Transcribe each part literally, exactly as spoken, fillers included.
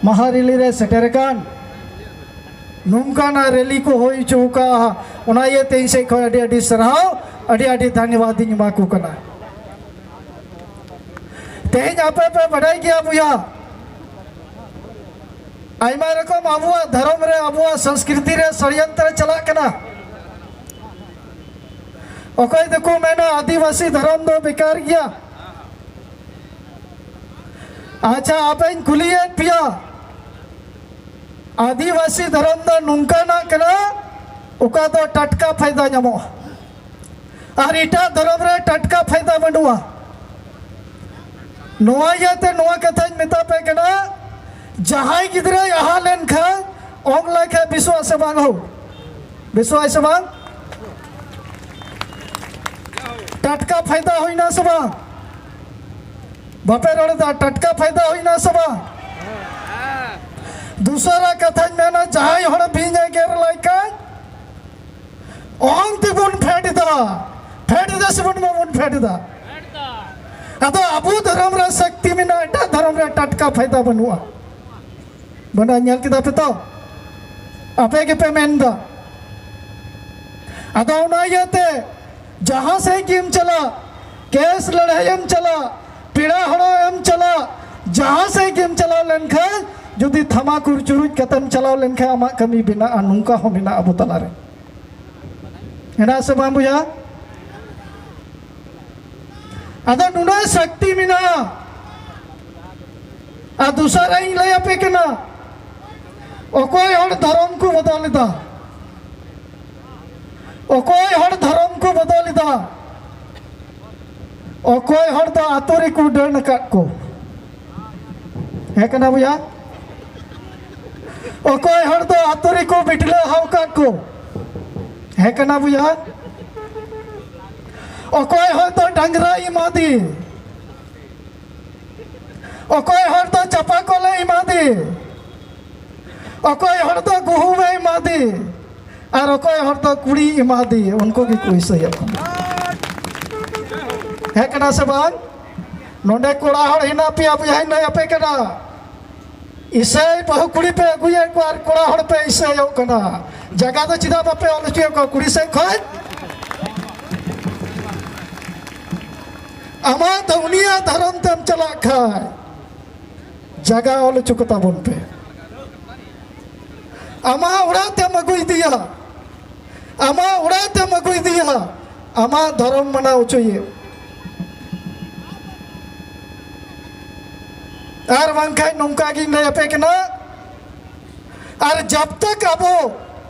ᱢᱟᱦᱟ ᱨᱮᱞᱤ ᱨᱮ ᱥᱮᱴᱮᱨ ᱟᱠᱟᱱ, ᱱᱚᱝᱠᱟᱱᱟᱜ ᱨᱮᱞᱤ ᱠᱚ ᱦᱩᱭ ᱦᱚᱪᱚ ᱟᱠᱟᱫᱼᱟ᱾ ᱚᱱᱟ ᱤᱭᱟᱹᱛᱮ ᱤᱧ ᱥᱮᱫ ᱠᱷᱚᱱ ᱟᱹᱰᱤ ᱟᱹᱰᱤ ᱥᱟᱨᱦᱟᱣ, ᱟᱹᱰᱤ ᱟᱹᱰᱤ ᱫᱷᱚᱱᱭᱚᱵᱟᱫ ᱤᱧ ᱮᱢᱟ ᱠᱚ ᱠᱟᱱᱟ᱾ ᱛᱮᱦᱮᱧ ᱟᱯᱮ ᱯᱮ ᱵᱟᱰᱟᱭ ᱜᱮᱭᱟ ᱵᱚᱭᱦᱟ, ᱟᱭᱢᱟ ᱨᱚᱠᱚᱢ ᱟᱵᱚᱣᱟᱜ ᱫᱷᱚᱨᱚᱢ ᱨᱮ, ᱟᱵᱚᱣᱟᱜ ᱥᱚᱝᱥᱠᱨᱤᱛᱤ ᱨᱮ ᱥᱚᱲᱭᱚᱱᱛᱨᱚ ᱪᱟᱞᱟᱜ ᱠᱟᱱᱟ᱾ ᱚᱠᱚᱭ ᱫᱚᱠᱚ ᱢᱮᱱᱟ ᱟᱹᱫᱤᱵᱟᱹᱥᱤ ᱫᱷᱚᱨᱚᱢ ᱫᱚ ᱵᱮᱠᱟᱨ ᱜᱮᱭᱟ᱾ ᱟᱪᱪᱷᱟ, ᱟᱯᱮᱧ ᱠᱩᱞᱤᱭᱮᱫ ᱯᱮᱭᱟ, ᱟᱹᱫᱤᱵᱟᱹᱥᱤ ᱫᱷᱚᱨᱚᱢ ᱫᱚ ᱱᱚᱝᱠᱟᱱᱟᱜ ᱠᱟᱱᱟ, ᱚᱠᱟ ᱫᱚ ᱴᱟᱴᱠᱟ ᱯᱷᱟᱭᱫᱟ ᱧᱟᱢᱚᱜᱼᱟ ᱟᱨ ᱮᱴᱟᱜ ᱫᱷᱚᱨᱚᱢ ᱨᱮ ᱴᱟᱴᱠᱟ ᱯᱷᱟᱭᱫᱟ ᱵᱟᱹᱱᱩᱜᱼᱟ᱾ ᱱᱚᱣᱟ ᱤᱭᱟᱹᱛᱮ ᱱᱚᱣᱟ ᱠᱟᱛᱷᱟᱧ ᱢᱮᱛᱟ ᱯᱮ ᱠᱟᱱᱟ, ᱡᱟᱦᱟᱸᱭ ᱜᱤᱫᱽᱨᱟᱹᱭ ᱟᱦᱟ ᱞᱮᱱᱠᱷᱟᱱ ᱚᱝ ᱞᱮᱠᱷᱟᱱ ᱵᱮᱥᱚᱜᱼᱟ ᱥᱮ ᱵᱟᱝ ᱦᱳ? ᱵᱮᱥᱚᱜᱼᱟᱭ ᱥᱮ ᱵᱟᱝ? ᱴᱟᱴᱠᱟ ᱯᱷᱟᱭᱫᱟ ᱦᱩᱭᱱᱟ ᱥᱮ ᱵᱟᱝ? ᱵᱟᱯᱮ ᱨᱚᱲ ᱮᱫᱟ, ᱴᱟᱴᱠᱟ ᱯᱷᱟᱭᱫᱟ ᱦᱩᱭᱱᱟ ᱥᱮ ᱵᱟᱝ? ᱫᱩᱥᱟᱨᱟ ᱠᱟᱛᱷᱟᱧ ᱢᱮᱱᱟ, ᱡᱟᱦᱟᱸᱭ ᱦᱚᱲ ᱵᱤᱧ ᱮ ᱜᱮᱨ ᱞᱟᱭ ᱠᱷᱟᱱ ᱚᱦᱚᱝ ᱛᱮᱵᱚᱱ ᱯᱷᱮᱰ ᱮᱫᱟ, ᱯᱷᱮᱰ ᱮᱫᱟ ᱥᱮᱵᱚᱱ ᱵᱟᱵᱚᱱ ᱯᱷᱮᱰ ᱮᱫᱟ? ᱟᱫᱚ ᱟᱵᱚ ᱫᱷᱚᱨᱚᱢ ᱨᱮ ᱥᱚᱠᱛᱤ ᱢᱮᱱᱟᱜᱼᱟ, ᱮᱴᱟᱜ ᱫᱷᱚᱨᱚᱢ ᱨᱮ ᱴᱟᱴᱠᱟ ᱯᱷᱟᱭᱫᱟ ᱵᱟᱹᱱᱩᱜᱼᱟ᱾ ᱵᱟᱰᱟᱭ ᱧᱮᱞ ᱠᱮᱫᱟ ᱯᱮ ᱛᱚ, ᱟᱯᱮ ᱜᱮᱯᱮ ᱢᱮᱱ ᱮᱫᱟ᱾ ᱟᱫᱚ ᱚᱱᱟ ᱤᱭᱟᱹᱛᱮ ᱡᱟᱦᱟᱸ ᱥᱮᱫ ᱜᱮᱢ ᱪᱟᱞᱟᱜ, ᱠᱮᱥ ᱞᱟᱹᱲᱦᱟᱹᱭ ᱮᱢ ᱪᱟᱞᱟᱜ, ᱯᱮᱲᱟ ᱦᱚᱲᱚᱜ ᱮᱢ ᱪᱟᱞᱟᱜ, ᱡᱟᱦᱟᱸ ᱥᱮᱫ ᱜᱮᱢ ᱪᱟᱞᱟᱣ ᱞᱮᱱᱠᱷᱟᱱ, ᱡᱩᱫᱤ ᱛᱷᱟᱢᱟᱠᱩᱨ ᱪᱩᱨᱩᱡ ᱠᱟᱛᱮᱢ ᱪᱟᱞᱟᱣ ᱞᱮᱱᱠᱷᱟᱱ ᱟᱢᱟᱜ ᱠᱟᱹᱢᱤ ᱵᱮᱱᱟᱜᱼᱟ᱾ ᱱᱚᱝᱠᱟ ᱦᱚᱸ ᱢᱮᱱᱟᱜᱼᱟ ᱟᱵᱚ ᱛᱟᱞᱟᱨᱮ᱾ ᱦᱮᱱᱟᱜ ᱥᱮ ᱵᱟᱝ ᱵᱚᱭᱦᱟ? ᱟᱫᱚ ᱱᱩᱱᱟᱹᱜ ᱥᱚᱠᱛᱤ ᱢᱮᱱᱟᱜᱼᱟ᱾ ᱟᱨ ᱫᱚᱥᱟᱨᱟᱜ ᱤᱧ ᱞᱟᱹᱭ ᱟᱯᱮ ᱠᱟᱱᱟ, ᱚᱠᱚᱭ ᱦᱚᱲ ᱫᱷᱚᱨᱚᱢ ᱠᱚ ᱵᱚᱫᱚᱞ ᱮᱫᱟ, ᱚᱠᱚᱭ ᱦᱚᱲ ᱫᱷᱚᱨᱚᱢ ᱠᱚ ᱵᱚᱫᱚᱞ ᱮᱫᱟ, ᱚᱠᱚᱭ ᱦᱚᱲ ᱫᱚ ᱟᱛᱳ ᱨᱮᱠᱚ ᱰᱟᱹᱱ ᱟᱠᱟᱫ ᱠᱚ, ᱦᱮᱸ ᱠᱟᱱᱟ ᱵᱚᱭᱦᱟ? ᱚᱠᱚᱭ ᱦᱚᱲ ᱫᱚ ᱟᱛᱳ ᱨᱮᱠᱚ ᱵᱤᱴᱞᱟᱹ ᱦᱟᱣ ᱟᱠᱟᱫ ᱠᱚ, ᱦᱮᱸ ᱠᱟᱱᱟ ᱵᱚᱭᱦᱟ? ᱚᱠᱚᱭ ᱦᱚᱲ ᱫᱚ ᱰᱟᱝᱨᱟ ᱮᱢᱟᱫᱮ, ᱚᱠᱚᱭ ᱦᱚᱲ ᱫᱚ ᱪᱟᱯᱟ ᱠᱚᱞᱮ ᱮᱢᱟᱫᱮ, ᱚᱠᱚᱭ ᱦᱚᱲ ᱫᱚ ᱜᱩᱦᱩᱢᱮ ᱮᱢᱟᱫᱮ, ᱟᱨ ᱚᱠᱚᱭ ᱦᱚᱲ ᱫᱚ ᱠᱩᱲᱤ ᱮᱢᱟᱫᱮ, ᱩᱱᱠᱩ ᱜᱮᱠᱚ ᱤᱥᱟᱹᱭᱮᱫ ᱠᱟᱱᱟ᱾ ᱦᱮᱸ ᱠᱟᱱᱟ ᱥᱮ ᱵᱟᱝ? ᱱᱚᱰᱮ ᱠᱚᱲᱟ ᱦᱚᱲ ᱦᱮᱱᱟᱜ ᱯᱮᱭᱟ, ᱵᱚᱭᱦᱟᱧ ᱞᱟᱹᱭ ᱟᱯᱮ ᱠᱟᱱᱟ, ᱤᱥᱟᱹᱭ ᱵᱟᱹᱦᱩ ᱠᱩᱲᱤ ᱯᱮ ᱟᱹᱜᱩᱭᱮᱫ ᱠᱚᱣᱟ ᱟᱨ ᱠᱚᱲᱟ ᱦᱚᱲ ᱯᱮ ᱤᱥᱟᱹᱭᱚᱜ ᱠᱟᱱᱟ᱾ ᱡᱟᱭᱜᱟ ᱫᱚ ᱪᱮᱫᱟᱜ ᱵᱟᱯᱮ ᱚᱞ ᱦᱚᱪᱚᱭᱮᱫ ᱠᱚᱣᱟ ᱠᱩᱲᱤ ᱥᱮᱫ ᱠᱷᱚᱱ? ᱟᱢᱟᱜ ᱫᱚ ᱩᱱᱤᱭᱟᱜ ᱫᱷᱚᱨᱚᱢ ᱛᱮᱢ ᱪᱟᱞᱟᱜ ᱠᱷᱟᱱ ᱡᱟᱭᱜᱟ ᱚᱞ ᱦᱚᱪᱚ ᱠᱚ ᱛᱟᱵᱚᱱ ᱯᱮ᱾ ᱟᱢᱟᱜ ᱚᱲᱟᱜ ᱛᱮᱢ ᱟᱹᱜᱩ ᱤᱫᱤᱭᱟ, ᱟᱢᱟᱜ ᱚᱲᱟᱜ ᱛᱮᱢ ᱟᱹᱜᱩ ᱤᱫᱤᱭᱟ, ᱟᱢᱟᱜ ᱫᱷᱚᱨᱚᱢ ᱢᱟᱱᱟᱣ ᱦᱚᱪᱚᱭᱮ᱾ ᱟᱨ ᱵᱟᱝᱠᱷᱟᱱ ᱱᱚᱝᱠᱟ ᱜᱤᱧ ᱞᱟᱹᱭ ᱟᱯᱮ ᱠᱟᱱᱟ, ᱟᱨ ᱡᱟᱵ ᱛᱟᱠ ᱟᱵᱚ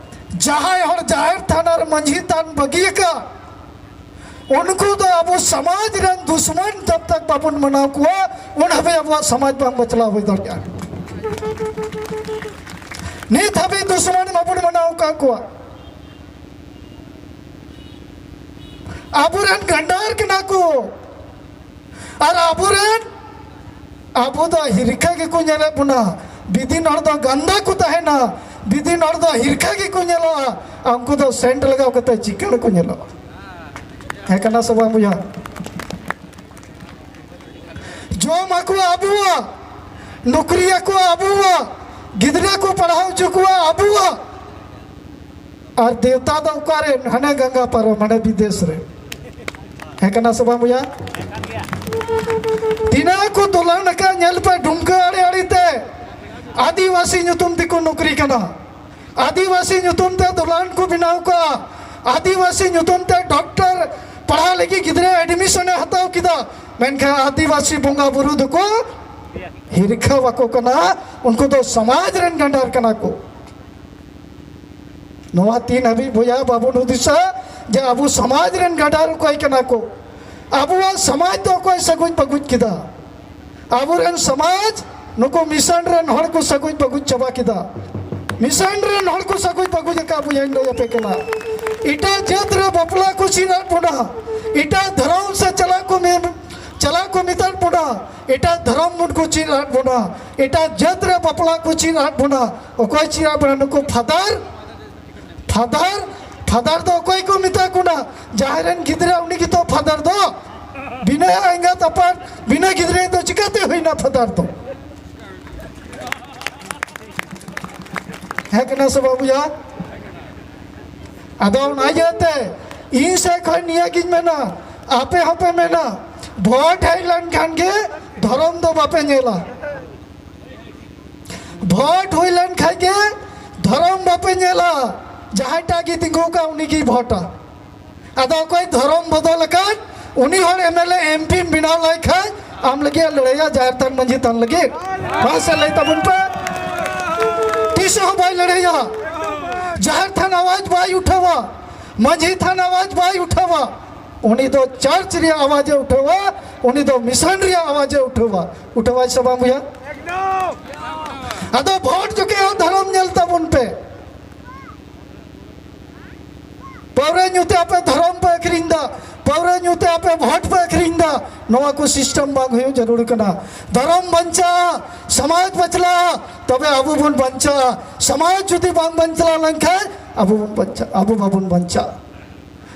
ᱡᱟᱦᱟᱸᱭ ᱦᱚᱲ ᱡᱟᱦᱮᱨ ᱛᱷᱟᱱ ᱟᱨ ᱢᱟᱹᱡᱷᱤ ᱛᱷᱟᱱ ᱵᱟᱹᱜᱤ ᱟᱠᱟᱫ, ᱩᱱᱠᱩ ᱫᱚ ᱟᱵᱚ ᱥᱚᱢᱟᱡᱽ ᱨᱮᱱ ᱫᱩᱥᱢᱟᱱ ᱡᱟᱵ ᱛᱟᱠ ᱵᱟᱵᱚᱱ ᱢᱟᱱᱟᱣ ᱠᱚᱣᱟ, ᱩᱱ ᱦᱟᱹᱵᱤᱡ ᱟᱵᱚᱣᱟᱜ ᱥᱚᱢᱟᱡᱽ ᱵᱟᱝ ᱵᱟᱪᱞᱟᱣ ᱦᱩᱭ ᱫᱟᱲᱮᱭᱟᱜᱼᱟ᱾ ᱱᱤᱛ ᱦᱟᱹᱵᱤᱡ ᱫᱩᱥᱢᱟᱱ ᱵᱟᱵᱚᱱ ᱢᱟᱱᱟᱣ ᱟᱠᱟᱫ ᱠᱚᱣᱟ᱾ ᱟᱵᱚᱨᱮᱱ ᱜᱟᱱᱰᱟᱨ ᱠᱟᱱᱟ ᱠᱚ᱾ ᱟᱨ ᱟᱵᱚᱨᱮᱱ, ᱟᱵᱚ ᱫᱚ ᱦᱤᱨᱠᱷᱟᱹ ᱜᱮᱠᱚ ᱧᱮᱞᱮᱫ ᱵᱚᱱᱟ᱾ ᱵᱤᱫᱤᱱ ᱦᱚᱲ ᱫᱚ ᱜᱟᱱᱫᱟ ᱠᱚ ᱛᱟᱦᱮᱱᱟ, ᱵᱤᱫᱤᱱ ᱦᱚᱲ ᱫᱚ ᱦᱤᱨᱠᱷᱟᱹ ᱜᱮᱠᱚ ᱧᱮᱞᱚᱜᱼᱟ, ᱟᱨ ᱩᱱᱠᱩ ᱫᱚ ᱥᱮᱱᱴ ᱞᱟᱜᱟᱣ ᱠᱟᱛᱮ ᱪᱤᱠᱟᱹᱲ ᱠᱚ ᱧᱮᱞᱚᱜᱼᱟ᱾ ᱦᱮᱸ ᱠᱟᱱᱟ ᱥᱮ ᱵᱟᱝ ᱵᱚᱭᱦᱟ? ᱡᱚᱢ ᱟᱠᱚ ᱟᱵᱚᱣᱟᱜ, ᱱᱚᱠᱨᱤ ᱟᱠᱚ ᱟᱵᱚᱣᱟᱜ, ᱜᱤᱫᱽᱨᱟᱹ ᱠᱚ ᱯᱟᱲᱦᱟᱣ ᱦᱚᱪᱚ ᱠᱚᱣᱟ ᱟᱵᱚᱣᱟᱜ, ᱟᱨ ᱫᱮᱣᱛᱟ ᱫᱚ ᱚᱠᱟᱨᱮ? ᱦᱟᱱᱮ ᱜᱟᱝᱜᱟ ᱯᱟᱨᱚᱢ, ᱦᱟᱱᱮ ᱵᱤᱫᱮᱥ ᱨᱮ᱾ ᱦᱮᱸ ᱠᱟᱱᱟ ᱥᱮ ᱵᱟᱝ ᱵᱚᱭᱦᱟ? ᱛᱤᱱᱟᱹᱜ ᱠᱚ ᱫᱚᱞᱟᱱ ᱟᱠᱟᱫ ᱧᱮᱞ ᱯᱮ, ᱰᱩᱢᱠᱟᱹ ᱟᱲᱮ ᱟᱲᱮ ᱛᱮ ᱟᱹᱫᱤᱵᱟᱹᱥᱤ ᱧᱩᱛᱩᱢ ᱛᱮᱠᱚ ᱱᱚᱠᱨᱤ ᱠᱟᱱᱟ, ᱟᱹᱫᱤᱵᱟᱹᱥᱤ ᱧᱩᱛᱩᱢ ᱛᱮ ᱫᱚᱞᱟᱱ ᱠᱚ ᱵᱮᱱᱟᱣ ᱠᱟᱜᱼᱟ, ᱟᱹᱫᱤᱵᱟᱹᱥᱤ ᱧᱩᱛᱩᱢ ᱛᱮ ᱰᱚᱠᱴᱚᱨ ᱯᱟᱲᱦᱟᱣ ᱞᱟᱹᱜᱤᱫ ᱜᱤᱫᱽᱨᱟᱹ ᱮᱰᱢᱤᱥᱚᱱᱮ ᱦᱟᱛᱟᱣ ᱠᱮᱫᱟ, ᱢᱮᱱᱠᱷᱟᱱ ᱟᱹᱫᱤᱵᱟᱹᱥᱤ ᱵᱚᱸᱜᱟ ᱵᱩᱨᱩ ᱫᱚᱠᱚ ᱦᱤᱨᱠᱷᱟᱹ ᱟᱠᱚ ᱠᱟᱱᱟ᱾ ᱩᱱᱠᱩ ᱫᱚ ᱥᱚᱢᱟᱡᱽ ᱨᱮᱱ ᱜᱟᱸᱰᱟᱨ ᱠᱟᱱᱟ ᱠᱚ᱾ ᱱᱚᱣᱟ ᱛᱤᱱ ᱦᱟᱹᱵᱤᱡ ᱵᱚᱭᱦᱟ ᱵᱟᱵᱚᱱ ᱦᱩᱫᱤᱥᱟ ᱡᱮ ᱟᱵᱚ ᱥᱚᱢᱟᱡᱽ ᱨᱮᱱ ᱜᱟᱰᱟᱨ ᱚᱠᱚᱭ ᱠᱟᱱᱟ ᱠᱚ? ᱟᱵᱚᱣᱟᱜ ᱥᱚᱢᱟᱡᱽ ᱫᱚ ᱚᱠᱚᱭ ᱥᱟᱹᱜᱩᱡ ᱵᱟᱹᱜᱩᱡ ᱠᱮᱫᱟ? ᱟᱵᱚᱨᱮᱱ ᱥᱚᱢᱟᱡᱽ ᱱᱩᱠᱩ ᱢᱤᱥᱚᱱ ᱨᱮᱱ ᱦᱚᱲ ᱠᱚ ᱥᱟᱹᱜᱩᱡ ᱵᱟᱹᱜᱩᱡ ᱪᱟᱵᱟ ᱠᱮᱫᱟ᱾ ᱢᱤᱥᱚᱱ ᱨᱮᱱ ᱦᱚᱲ ᱠᱚ ᱥᱟᱹᱜᱩᱡ ᱵᱟᱹᱜᱩᱡ ᱟᱠᱟᱫ ᱵᱚᱭᱦᱟᱧ ᱞᱟᱹᱭ ᱟᱯᱮ ᱠᱟᱱᱟ᱾ ᱮᱴᱟᱜ ᱡᱟᱹᱛ ᱨᱮ ᱵᱟᱯᱞᱟ ᱠᱚ ᱪᱮᱫ ᱟᱫ ᱵᱚᱱᱟ, ᱮᱴᱟᱜ ᱫᱷᱚᱨᱚᱢ ᱥᱮ ᱪᱟᱞᱟᱜ ᱠᱚ ᱢᱮ-, ᱪᱟᱞᱟᱜ ᱠᱚ ᱢᱮᱛᱟᱫ ᱵᱚᱱᱟ, ᱮᱴᱟᱜ ᱫᱷᱚᱨᱚᱢ ᱵᱚᱱ ᱠᱚ ᱪᱮᱫ ᱟᱫ ᱵᱚᱱᱟ, ᱮᱴᱟᱜ ᱡᱟᱹᱛ ᱨᱮ ᱵᱟᱯᱞᱟ ᱠᱚ ᱪᱮᱫ ᱟᱫ ᱵᱚᱱᱟ᱾ ᱚᱠᱚᱭ ᱪᱮᱫ ᱟᱫ ᱵᱚᱱᱟ? ᱱᱩᱠᱩ ᱯᱷᱟᱫᱟᱨ ᱯᱷᱟᱫᱟᱨ, ᱯᱷᱟᱫᱟᱨ ᱫᱚ ᱚᱠᱚᱭ ᱠᱚ ᱢᱮᱛᱟ ᱠᱚ ᱠᱟᱱᱟ? ᱡᱟᱦᱟᱸᱭ ᱨᱮᱱ ᱜᱤᱫᱽᱨᱟᱹ, ᱩᱱᱤ ᱜᱮᱛᱚ ᱯᱷᱟᱫᱟᱨ ᱫᱚ᱾ ᱵᱤᱱᱟᱹ ᱮᱸᱜᱟᱛ ᱟᱯᱟᱛ, ᱵᱤᱱᱟᱹ ᱜᱤᱫᱽᱨᱟᱹ ᱫᱚ ᱪᱤᱠᱟᱹᱛᱮ ᱦᱩᱭᱱᱟ ᱯᱷᱟᱫᱟᱨ ᱫᱚ? ᱛᱟᱦᱮᱸ ᱠᱟᱱᱟ ᱥᱮ ᱵᱟᱝ ᱵᱚᱭᱦᱟ? ᱟᱫᱚ ᱚᱱᱟ ᱤᱭᱟᱹᱛᱮ ᱤᱧ ᱥᱮᱫ ᱠᱷᱚᱱ ᱱᱤᱭᱟᱹ ᱜᱤᱧ ᱢᱮᱱᱟ, ᱟᱯᱮ ᱦᱚᱸᱯᱮ ᱢᱮᱱᱟ, ᱵᱷᱳᱴ ᱦᱮᱡ ᱞᱮᱱᱠᱷᱟᱱ ᱜᱮ ᱫᱷᱚᱨᱚᱢ ᱫᱚ ᱵᱟᱯᱮ ᱧᱮᱞᱟ᱾ ᱵᱷᱳᱴ ᱦᱩᱭ ᱞᱮᱱᱠᱷᱟᱱ ᱜᱮ ᱫᱷᱚᱨᱚᱢ ᱵᱟᱯᱮ ᱧᱮᱞᱟ, ᱡᱟᱦᱟᱸᱭᱴᱟᱜ ᱜᱮ ᱛᱤᱸᱜᱩ ᱠᱟᱜ ᱩᱱᱤ ᱜᱮᱭ ᱵᱷᱳᱴᱟ᱾ ᱟᱫᱚ ᱚᱠᱚᱭ ᱫᱷᱚᱨᱚᱢ ᱵᱚᱫᱚᱞ ᱟᱠᱟᱫ, ᱩᱱᱤ ᱦᱚᱲ ᱮᱢ ᱮᱞ ᱮ ᱮᱢ ᱯᱤᱢ ᱵᱮᱱᱟᱣ ᱞᱮᱭ ᱠᱷᱟᱱ ᱟᱢ ᱞᱟᱹᱜᱤᱫ ᱮ ᱞᱟᱹᱲᱦᱟᱹᱭᱟ ᱡᱟᱦᱮᱨ ᱛᱷᱟᱱ ᱢᱟᱹᱡᱷᱤ ᱛᱷᱟᱱ ᱞᱟᱹᱜᱤᱫ? ᱢᱟᱥᱮ ᱞᱟᱹᱭ ᱛᱟᱵᱚᱱ ᱯᱮ᱾ ᱛᱤᱥ ᱦᱚᱸ ᱵᱟᱭ ᱞᱟᱹᱲᱦᱟᱹᱭᱟ᱾ ᱡᱟᱦᱮᱨ ᱛᱷᱟᱱ ᱟᱣᱟᱡᱽ ᱵᱟᱭ ᱩᱴᱷᱟᱹᱣᱟ, ᱢᱟᱹᱡᱷᱤ ᱛᱷᱟᱱ ᱟᱣᱟᱡᱽ ᱵᱟᱭ ᱩᱴᱷᱟᱹᱣᱟ᱾ ᱩᱱᱤ ᱫᱚ ᱪᱟᱨᱪ ᱨᱮᱭᱟᱜ ᱟᱣᱟᱡᱽ ᱮ ᱩᱴᱷᱟᱹᱣᱟ, ᱩᱱᱤ ᱫᱚ ᱢᱤᱥᱚᱱ ᱨᱮᱭᱟᱜ ᱟᱣᱟᱡᱽ ᱮ ᱩᱴᱷᱟᱹᱣᱟ᱾ ᱩᱴᱷᱟᱹᱣᱟᱭ ᱥᱮ ᱵᱟᱝ ᱵᱚᱭᱦᱟ? ᱟᱫᱚ ᱵᱷᱳᱴ ᱡᱚᱠᱷᱮᱡ ᱦᱚᱸ ᱫᱷᱚᱨᱚᱢ ᱧᱮᱞ ᱛᱟᱵᱚᱱ ᱯᱮ᱾ ᱯᱟᱹᱣᱨᱟᱹ ᱧᱩᱛᱮ ᱟᱯᱮ ᱫᱷᱚᱨᱚᱢ ᱯᱮ ᱟᱹᱠᱷᱨᱤᱧ ᱫᱟ, ᱯᱟᱹᱣᱨᱟᱹ ᱧᱩᱛᱮ ᱟᱯᱮ ᱵᱷᱳᱴ ᱯᱮ ᱟᱹᱠᱷᱨᱤᱧ ᱫᱟ᱾ ᱱᱚᱣᱟ ᱠᱚ ᱥᱤᱥᱴᱮᱢ ᱵᱟᱝ ᱦᱩᱭᱩᱜ ᱡᱟᱹᱨᱩᱲ ᱠᱟᱱᱟ᱾ ᱫᱷᱚᱨᱚᱢ ᱵᱟᱧᱪᱟᱜᱼᱟ, ᱥᱚᱢᱟᱡᱽ ᱵᱟᱪᱞᱟᱜᱼᱟ, ᱛᱚᱵᱮ ᱟᱵᱚ ᱵᱚᱱ ᱵᱟᱧᱪᱟᱜᱼᱟ᱾ ᱥᱚᱢᱟᱡᱽ ᱡᱩᱫᱤ ᱵᱟᱝ ᱵᱟᱧᱪᱟᱣ ᱞᱮᱱᱠᱷᱟᱱ ᱟᱵᱚ ᱵᱚᱱ ᱵᱟᱧᱪᱟᱜᱼᱟ, ᱟᱵᱚ ᱵᱟᱵᱚᱱ ᱵᱟᱧᱪᱟᱜᱼᱟ᱾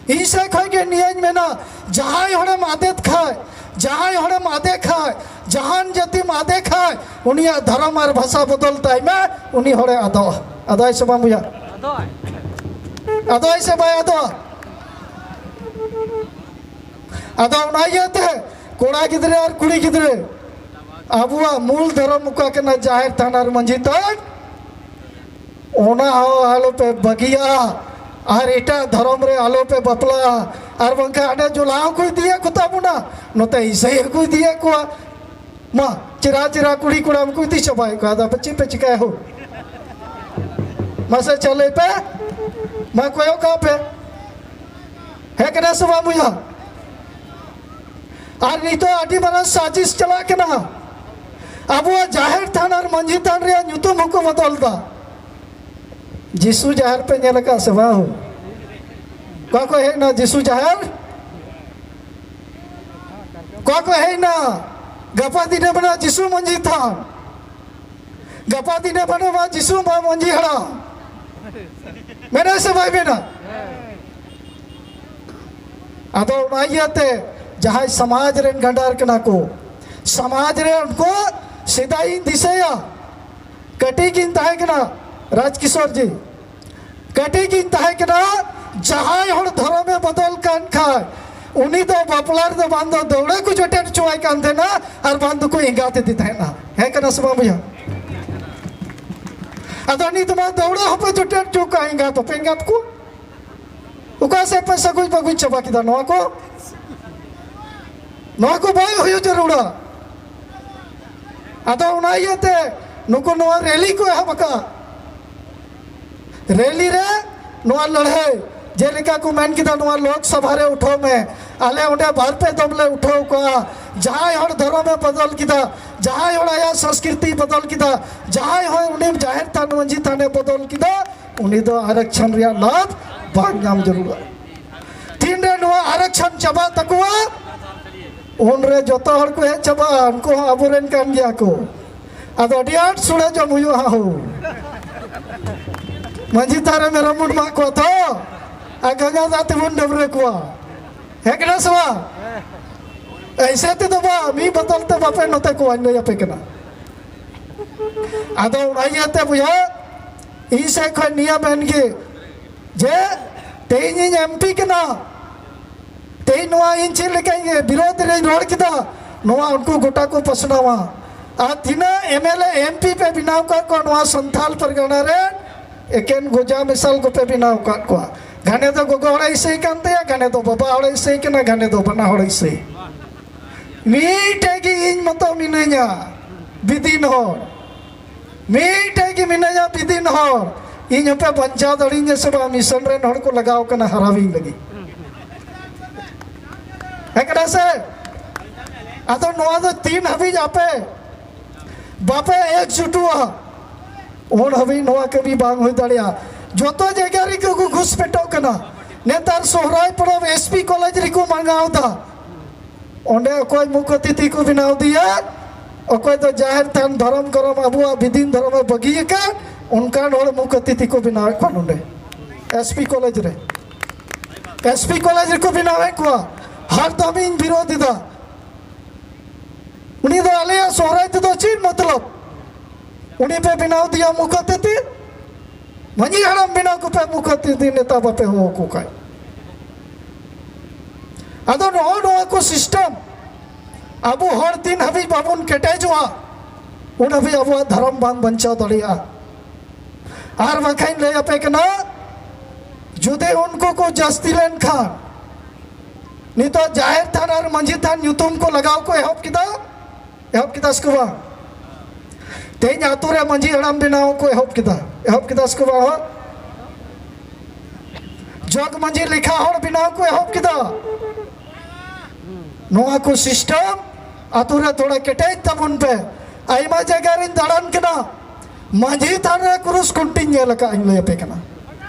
ᱤᱧ ᱥᱮᱫ ᱠᱷᱚᱱ ᱜᱮ ᱱᱤᱭᱟᱹᱧ ᱢᱮᱱᱟ, ᱡᱟᱦᱟᱸᱭ ᱦᱚᱲᱮᱢ ᱟᱫᱮᱫ ᱠᱷᱟᱡ, ᱡᱟᱦᱟᱸᱭ ᱦᱚᱲᱮᱢ ᱟᱫᱮ ᱠᱷᱟᱡ, ᱡᱟᱦᱟᱱ ᱡᱟᱹᱛᱤᱢ ᱟᱫᱮ ᱠᱷᱟᱡ, ᱩᱱᱤᱭᱟᱜ ᱫᱷᱚᱨᱚᱢ ᱟᱨ ᱵᱷᱟᱥᱟ ᱵᱚᱫᱚᱞ ᱛᱟᱭ ᱢᱮ, ᱩᱱᱤ ᱦᱚᱲᱮ ᱟᱫᱚᱜᱼᱟ᱾ ᱟᱫᱚᱜᱼᱟᱭ ᱥᱮ ᱵᱟᱝ ᱵᱚᱭᱦᱟ? ᱟᱫᱚᱜᱼᱟᱭ ᱥᱮ ᱵᱟᱭ ᱟᱫᱚᱜᱼᱟ? ᱟᱫᱚ ᱚᱱᱟ ᱤᱭᱟᱹᱛᱮ ᱠᱚᱲᱟ ᱜᱤᱫᱽᱨᱟᱹ ᱟᱨ ᱠᱩᱲᱤ ᱜᱤᱫᱽᱨᱟᱹ, ᱟᱵᱚᱣᱟᱜ ᱢᱩᱞ ᱫᱷᱚᱨᱚᱢ ᱚᱠᱟ ᱠᱟᱱᱟ, ᱡᱟᱦᱮᱨ ᱛᱷᱟᱱ ᱟᱨ ᱢᱟᱹᱡᱷᱤ ᱛᱷᱟᱱ, ᱚᱱᱟ ᱦᱚᱸ ᱟᱞᱚᱯᱮ ᱵᱟᱹᱜᱤᱭᱟ᱾ ᱟᱨ ᱮᱴᱟᱜ ᱫᱷᱚᱨᱚᱢ ᱨᱮ ᱟᱞᱚᱯᱮ ᱵᱟᱯᱞᱟᱜᱼᱟ᱾ ᱟᱨ ᱵᱟᱝᱠᱷᱟᱱ ᱦᱟᱸᱰᱮ ᱡᱚᱞᱟ ᱦᱚᱸᱠᱚ ᱤᱫᱤᱭᱮᱫ ᱠᱚ ᱛᱟᱵᱚᱱᱟ, ᱱᱚᱛᱮ ᱤᱥᱟᱹᱭ ᱦᱚᱸᱠᱚ ᱤᱫᱤᱭᱮᱫ ᱠᱚᱣᱟ᱾ ᱢᱟ, ᱪᱮᱨᱟ ᱪᱮᱨᱟ ᱠᱩᱲᱤ ᱠᱚᱲᱟᱢ ᱠᱚ ᱤᱫᱤ ᱪᱟᱵᱟᱭᱮᱫ ᱠᱚᱣᱟ᱾ ᱟᱫᱚ ᱟᱯᱮ ᱪᱮᱫ ᱯᱮ ᱪᱤᱠᱟᱹᱭᱟ ᱦᱳ? ᱢᱟᱥᱮ ᱪᱟᱹᱞᱩᱭ ᱯᱮ, ᱢᱟ ᱠᱚᱭᱚᱜ ᱠᱟᱜ ᱯᱮ᱾ ᱦᱮᱸ ᱠᱟᱱᱟ ᱥᱮ ᱵᱟᱝ ᱵᱚᱭᱦᱟ? ᱟᱨ ᱱᱤᱛᱚᱜ ᱟᱹᱰᱤ ᱢᱟᱨᱟᱝ ᱥᱟᱡᱤᱥ ᱪᱟᱞᱟᱜ ᱠᱟᱱᱟ᱾ ᱟᱵᱚᱣᱟᱜ ᱡᱟᱦᱮᱨ ᱛᱷᱟᱱ ᱟᱨ ᱢᱟᱹᱡᱷᱤ ᱛᱷᱟᱱ ᱨᱮᱭᱟᱜ ᱧᱩᱛᱩᱢ ᱦᱚᱸᱠᱚ ᱵᱚᱫᱚᱞ ᱫᱟ᱾ ᱡᱤᱥᱩ ᱡᱟᱦᱮᱨ ᱯᱮ ᱧᱮᱞ ᱟᱠᱟᱫ ᱥᱮ ᱵᱟᱝ? ᱚᱠᱟ ᱠᱚ ᱦᱮᱡ ᱮᱱᱟ ᱡᱤᱥᱩ ᱡᱟᱦᱮᱨ? ᱚᱠᱟ ᱠᱚ ᱦᱮᱡ ᱮᱱᱟ? ᱜᱟᱯᱟ ᱫᱤᱱᱮ ᱢᱮᱱᱟ ᱡᱤᱥᱩ ᱢᱟᱹᱡᱷᱤ ᱛᱷᱟᱱ, ᱜᱟᱯᱟ ᱫᱤᱱᱮ ᱢᱮᱱᱟ ᱡᱤᱥᱩ ᱢᱟ ᱢᱟᱹᱡᱷᱤ ᱦᱟᱲᱟᱢ᱾ ᱢᱮᱱᱟ ᱥᱮ ᱵᱟᱭ ᱢᱮᱱᱟ? ᱟᱫᱚ ᱚᱱᱟ ᱤᱭᱟᱹᱛᱮ ᱡᱟᱦᱟᱸᱭ ᱥᱚᱢᱟᱡᱽ ᱨᱮᱱ ᱜᱟᱸᱰᱟᱨ ᱠᱟᱱᱟ ᱠᱚ, ᱥᱚᱢᱟᱡᱽ ᱨᱮ ᱩᱱᱠᱩ, ᱥᱮᱫᱟᱭ ᱤᱧ ᱫᱤᱥᱟᱹᱭᱟ, ᱠᱟᱹᱴᱤᱡ ᱜᱤᱧ ᱛᱟᱦᱮᱸ ᱠᱟᱱᱟ, ᱨᱟᱡᱽ ᱠᱤᱥᱳᱨ ᱡᱤ, ᱠᱟᱹᱴᱤᱡ ᱜᱤᱧ ᱛᱟᱦᱮᱸ ᱠᱟᱱᱟ, ᱡᱟᱦᱟᱸᱭ ᱦᱚᱲ ᱫᱷᱚᱨᱚᱢᱮ ᱵᱚᱫᱚᱞ ᱠᱟᱱ ᱠᱷᱟᱡ, ᱩᱱᱤ ᱫᱚ ᱵᱟᱯᱞᱟ ᱨᱮᱫᱚ ᱵᱟᱝ ᱫᱚ ᱫᱟᱹᱣᱲᱟᱹ ᱠᱚ ᱡᱚᱴᱮᱫ ᱦᱚᱪᱚᱣᱟᱭ ᱠᱟᱱ ᱛᱟᱦᱮᱱᱟ, ᱟᱨ ᱵᱟᱝ ᱫᱚᱠᱚ ᱮᱸᱜᱟᱛ ᱤᱫᱤ ᱛᱟᱦᱮᱱᱟ᱾ ᱦᱮᱸ ᱠᱟᱱᱟ ᱥᱮ ᱵᱟᱝ ᱵᱚᱭᱦᱟ? ᱟᱫᱚ ᱱᱤᱛ ᱢᱟ ᱫᱟᱹᱣᱲᱟᱹ ᱦᱚᱸᱯᱮ ᱡᱚᱴᱮᱫ ᱦᱚᱪᱚ ᱠᱟᱜ ᱮᱸᱜᱟᱛ, ᱦᱚᱸᱯᱮ ᱮᱸᱜᱟᱛ ᱠᱚ᱾ ᱚᱠᱟ ᱥᱮᱫ ᱯᱮ ᱥᱟᱹᱜᱩᱡ ᱵᱟᱹᱜᱩᱡ ᱪᱟᱵᱟ ᱠᱮᱫᱟ ᱱᱚᱣᱟ ᱠᱚ? ᱱᱚᱣᱟ ᱠᱚ ᱵᱟᱭ ᱦᱩᱭᱩᱜ ᱡᱟᱹᱨᱩᱲᱟ᱾ ᱟᱫᱚ ᱚᱱᱟ ᱤᱭᱟᱹᱛᱮ ᱱᱩᱠᱩ ᱱᱚᱣᱟ ᱨᱮᱞᱤ ᱠᱚ ᱮᱦᱚᱵ ᱟᱠᱟᱫᱼᱟ᱾ ᱨᱮᱞᱤ ᱨᱮ ᱱᱚᱣᱟ ᱞᱟᱹᱲᱦᱟᱹᱭ, ᱡᱮᱞᱮᱠᱟ ᱠᱚ ᱢᱮᱱ ᱠᱮᱫᱟ, ᱱᱚᱣᱟ ᱞᱳᱠ ᱥᱚᱵᱷᱟ ᱨᱮ ᱩᱴᱷᱟᱹᱣ ᱢᱮ᱾ ᱟᱞᱮ ᱚᱸᱰᱮ ᱵᱟᱨ ᱯᱮ ᱫᱚᱢ ᱞᱮ ᱩᱴᱷᱟᱹᱣ ᱠᱚᱣᱟ᱾ ᱡᱟᱦᱟᱸᱭ ᱦᱚᱲ ᱫᱷᱚᱨᱚᱢᱮ ᱵᱚᱫᱚᱞ ᱠᱮᱫᱟ, ᱡᱟᱦᱟᱸᱭ ᱦᱚᱲ ᱟᱭᱟᱜ ᱥᱚᱸᱥᱠᱨᱤᱛᱤ ᱵᱚᱫᱚᱞ ᱠᱮᱫᱟ, ᱡᱟᱦᱟᱸᱭ ᱦᱚᱲ ᱩᱱᱤ ᱡᱟᱦᱮᱨ ᱛᱷᱟᱱ ᱢᱟᱹᱡᱷᱤ ᱛᱷᱟᱱᱮ ᱵᱚᱫᱚᱞ ᱠᱮᱫᱟ, ᱩᱱᱤ ᱫᱚ ᱟᱨᱚᱠᱪᱷᱚᱱ ᱨᱮᱭᱟᱜ ᱞᱟᱵᱷ ᱵᱟᱝ ᱧᱟᱢ ᱡᱟᱹᱨᱩᱲᱟ᱾ ᱛᱤᱱᱨᱮ ᱱᱚᱣᱟ ᱟᱨᱚᱠᱪᱷᱚᱱ ᱪᱟᱵᱟᱜ ᱛᱟᱠᱚᱣᱟ, ᱩᱱᱨᱮ ᱡᱚᱛᱚ ᱦᱚᱲ ᱠᱚ ᱦᱮᱡ ᱪᱟᱵᱟᱜᱼᱟ, ᱩᱱᱠᱩ ᱦᱚᱸ ᱟᱵᱚᱨᱮᱱ ᱠᱟᱱ ᱜᱮᱭᱟ ᱠᱚ᱾ ᱟᱫᱚ ᱟᱹᱰᱤ ᱟᱸᱴ ᱥᱩᱲᱟᱹ ᱡᱚᱢ ᱦᱩᱭᱩᱜᱼᱟ ᱦᱳ᱾ ᱢᱟᱹᱡᱷᱤ ᱛᱷᱟᱱ ᱨᱮ ᱢᱮᱨᱚᱢ ᱵᱚᱱ ᱢᱟᱜ ᱠᱚᱣᱟ ᱛᱚ, ᱟᱨ ᱜᱟᱸᱜᱟ ᱫᱟᱜ ᱛᱮᱵᱚᱱ ᱰᱟᱹᱵᱽᱨᱟᱹ ᱠᱚᱣᱟ᱾ ᱦᱮᱸ ᱠᱟᱱᱟ ᱥᱮ ᱵᱟᱝ? ᱮᱭᱥᱮ ᱛᱮᱫᱚ ᱵᱟᱝ, ᱢᱤᱫ ᱵᱚᱛᱚᱞ ᱛᱮ ᱵᱟᱯᱮ ᱱᱚᱛᱮ ᱠᱚᱣᱟ, ᱤᱧ ᱞᱟᱹᱭ ᱟᱯᱮ ᱠᱟᱱᱟ᱾ ᱟᱫᱚ ᱚᱱᱟ ᱤᱭᱟᱹᱛᱮ ᱵᱚᱭᱦᱟ, ᱤᱧ ᱥᱮᱫ ᱠᱷᱚᱱ ᱱᱤᱭᱟᱹ ᱢᱮᱱ ᱜᱮ, ᱡᱮ ᱛᱮᱦᱮᱧ ᱤᱧ ᱮᱢᱯᱤ ᱠᱟᱱᱟ, ᱛᱮᱦᱮᱧ ᱱᱚᱣᱟ ᱤᱧ ᱪᱮᱫ ᱞᱮᱠᱟᱧ ᱵᱤᱨᱳᱫᱷ ᱨᱮᱧ ᱨᱚᱲ ᱠᱮᱫᱟ, ᱱᱚᱣᱟ ᱩᱱᱠᱩ ᱜᱚᱴᱟ ᱠᱚ ᱯᱟᱥᱱᱟᱣᱟ᱾ ᱟᱨ ᱛᱤᱱᱟᱹᱜ ᱮᱢᱮᱞᱮ ᱮᱢᱯᱤ ᱯᱮ ᱵᱮᱱᱟᱣ ᱠᱟᱜ ᱠᱚᱣᱟ ᱱᱚᱣᱟ ᱥᱟᱱᱛᱟᱞ ᱯᱟᱨᱜᱟᱱᱟ ᱨᱮ, ᱮᱠᱮᱱ ᱜᱚᱡᱟ ᱢᱮᱥᱟᱞ ᱠᱚᱯᱮ ᱵᱮᱱᱟᱣ ᱠᱟᱜ ᱠᱚᱣᱟ᱾ ᱜᱷᱟᱱᱮ ᱫᱚ ᱜᱚᱜᱚ ᱦᱚᱲᱮ ᱤᱥᱟᱹᱭ ᱠᱟᱱ ᱛᱟᱭᱟ, ᱜᱷᱟᱱᱮ ᱫᱚ ᱵᱟᱵᱟ ᱦᱚᱲᱮ ᱤᱥᱟᱹᱭ ᱠᱟᱱᱟ, ᱜᱷᱟᱱᱮ ᱫᱚ ᱵᱟᱱᱟ ᱦᱚᱲᱮ ᱤᱥᱟᱹᱭ᱾ ᱢᱤᱫᱴᱮᱡ ᱜᱮ ᱤᱧ ᱢᱚᱛᱚ ᱢᱤᱱᱟᱹᱧᱟ, ᱵᱤᱫᱤᱱ ᱦᱚᱲ᱾ ᱢᱤᱫᱴᱮᱡ ᱜᱮ ᱢᱤᱱᱟᱹᱧᱟ, ᱵᱤᱫᱤᱱ ᱦᱚᱲ᱾ ᱤᱧ ᱦᱚᱸᱯᱮ ᱵᱟᱧᱪᱟᱣ ᱫᱟᱲᱮᱭᱟᱹᱧᱟ ᱥᱮ ᱵᱟᱝ? ᱢᱤᱥᱚᱱ ᱨᱮᱱ ᱦᱚᱲ ᱠᱚ ᱞᱟᱜᱟᱣ ᱠᱟᱱᱟ ᱦᱟᱨᱟᱣᱤᱧ ᱞᱟᱹᱜᱤᱫ᱾ ᱦᱮᱸ ᱠᱟᱱᱟ ᱥᱮ? ᱟᱫᱚ ᱱᱚᱣᱟ ᱫᱚ ᱛᱤᱱ ᱦᱟᱹᱵᱤᱡ ᱟᱯᱮ ᱵᱟᱯᱮ ᱮᱠᱡᱩᱴᱩᱜᱼᱟ, ᱩᱱ ᱦᱟᱹᱵᱤᱡ ᱱᱚᱣᱟ ᱠᱟᱹᱢᱤ ᱵᱟᱝ ᱦᱩᱭ ᱫᱟᱲᱮᱭᱟᱜᱼᱟ᱾ ᱡᱚᱛᱚ ᱡᱟᱭᱜᱟ ᱨᱮᱜᱮ ᱠᱚ ᱜᱷᱩᱥᱯᱮᱴᱚᱜ ᱠᱟᱱᱟ᱾ ᱱᱮᱛᱟᱨ ᱥᱚᱦᱨᱟᱭ ᱯᱚᱨᱚᱵᱽ ᱮᱥᱯᱤ ᱠᱚᱞᱮᱡᱽ ᱨᱮᱠᱚ ᱢᱟᱱᱟᱣ ᱮᱫᱟ᱾ ᱚᱸᱰᱮ ᱚᱠᱚᱭ ᱢᱩᱠᱷ ᱚᱛᱤᱛᱷᱤ ᱠᱚ ᱵᱮᱱᱟᱣ ᱫᱤᱭᱟ, ᱚᱠᱚᱭ ᱫᱚ ᱡᱟᱦᱮᱨ ᱛᱷᱟᱱ ᱫᱷᱚᱨᱚᱢ ᱠᱚᱨᱚᱢ ᱟᱵᱚᱣᱟᱜ ᱵᱤᱫᱤᱱ ᱫᱷᱚᱨᱚᱢ ᱮ ᱵᱟᱹᱜᱤ ᱟᱠᱟᱫ, ᱚᱱᱠᱟᱱ ᱦᱚᱲ ᱢᱩᱠᱷ ᱚᱛᱤᱛᱷᱤ ᱠᱚ ᱵᱮᱱᱟᱣᱮᱫ ᱠᱚᱣᱟ ᱱᱚᱰᱮ ᱮᱥᱯᱤ ᱠᱚᱞᱮᱡᱽ ᱨᱮ᱾ ᱮᱥᱯᱤ ᱠᱚᱞᱮᱡᱽ ᱨᱮᱠᱚ ᱵᱮᱱᱟᱣᱮᱫ ᱠᱚᱣᱟ᱾ ᱦᱟᱨ ᱫᱚᱢ ᱤᱧ ᱵᱤᱨᱳᱫᱷ ᱮᱫᱟ᱾ ᱩᱱᱤ ᱫᱚ ᱟᱞᱮᱭᱟᱜ ᱥᱚᱦᱨᱟᱭ ᱛᱮᱫᱚ ᱪᱮᱫ ᱢᱚᱛᱞᱚᱵ? ᱩᱱᱤ ᱯᱮ ᱵᱮᱱᱟᱣ ᱫᱤᱭᱟ ᱢᱩᱠᱷ ᱚᱛᱤᱛᱷᱤ, ᱢᱟᱹᱡᱷᱤ ᱦᱟᱲᱟᱢ ᱵᱮᱱᱟᱣ ᱠᱚᱯᱮ, ᱢᱩᱠᱷᱟᱹ ᱛᱤ ᱱᱮᱛᱟ ᱵᱟᱯᱮ ᱦᱚᱦᱚ ᱟᱠᱚ ᱠᱷᱟᱡ᱾ ᱟᱫᱚ ᱱᱚᱜᱼᱚ ᱱᱚᱣᱟ ᱠᱚ system ᱟᱵᱚ ᱦᱚᱲ ᱛᱤᱱ ᱦᱟᱹᱵᱤᱡ ᱵᱟᱵᱚᱱ ᱠᱮᱴᱮᱡᱚᱜᱼᱟ, ᱩᱱ ᱦᱟᱹᱵᱤᱡ ᱟᱵᱚᱣᱟᱜ ᱫᱷᱚᱨᱚᱢ ᱵᱟᱝ ᱵᱟᱧᱪᱟᱣ ᱫᱟᱲᱮᱭᱟᱜᱼᱟ᱾ ᱟᱨ ᱵᱟᱝᱠᱷᱟᱱ ᱞᱟᱹᱭ ᱟᱯᱮ ᱠᱟᱱᱟ, ᱡᱩᱫᱤ ᱩᱱᱠᱩ ᱠᱚ ᱡᱟᱹᱥᱛᱤ ᱞᱮᱱᱠᱷᱟᱱ, ᱱᱤᱛᱚᱜ ᱡᱟᱦᱮᱨ ᱛᱷᱟᱱ ᱟᱨ ᱢᱟᱹᱡᱷᱤ ᱛᱷᱟᱱ ᱧᱩᱛᱩᱢ ᱠᱚ ᱞᱟᱜᱟᱣ ᱠᱚ ᱮᱦᱚᱵ ᱠᱮᱫᱟ, ᱮᱦᱚᱵ ᱠᱮᱫᱟ ᱥᱮ ᱠᱚ ᱵᱟᱝ? ᱛᱮᱦᱮᱧ ᱟᱛᱳ ᱨᱮ ᱢᱟᱹᱡᱷᱤ ᱦᱟᱲᱟᱢ ᱵᱮᱱᱟᱣ ᱠᱚ ᱮᱦᱚᱵ ᱠᱮᱫᱟ, ᱮᱦᱚᱵ ᱠᱮᱫᱟ ᱥᱮ ᱠᱚ ᱵᱟᱝ? ᱡᱚᱜᱽ ᱢᱟᱹᱡᱷᱤ ᱞᱮᱠᱷᱟ ᱦᱚᱲ ᱵᱮᱱᱟᱣ ᱠᱚ ᱮᱦᱚᱵ ᱠᱮᱫᱟ᱾ ᱱᱚᱣᱟ ᱠᱚ system ᱟᱛᱳ ᱨᱮ ᱛᱷᱚᱲᱟ ᱠᱮᱴᱮᱡ ᱛᱟᱵᱚᱱ ᱯᱮ᱾ ᱟᱭᱢᱟ ᱡᱟᱭᱜᱟ ᱨᱤᱧ ᱫᱟᱬᱟᱱ ᱠᱟᱱᱟ, ᱢᱟᱹᱡᱷᱤ ᱛᱷᱟᱱ ᱨᱮ ᱠᱨᱩᱥ ᱠᱷᱩᱱᱴᱤᱧ ᱧᱮᱞ ᱟᱠᱟᱫ, ᱤᱧ ᱞᱟᱹᱭ ᱟᱯᱮ ᱠᱟᱱᱟ᱾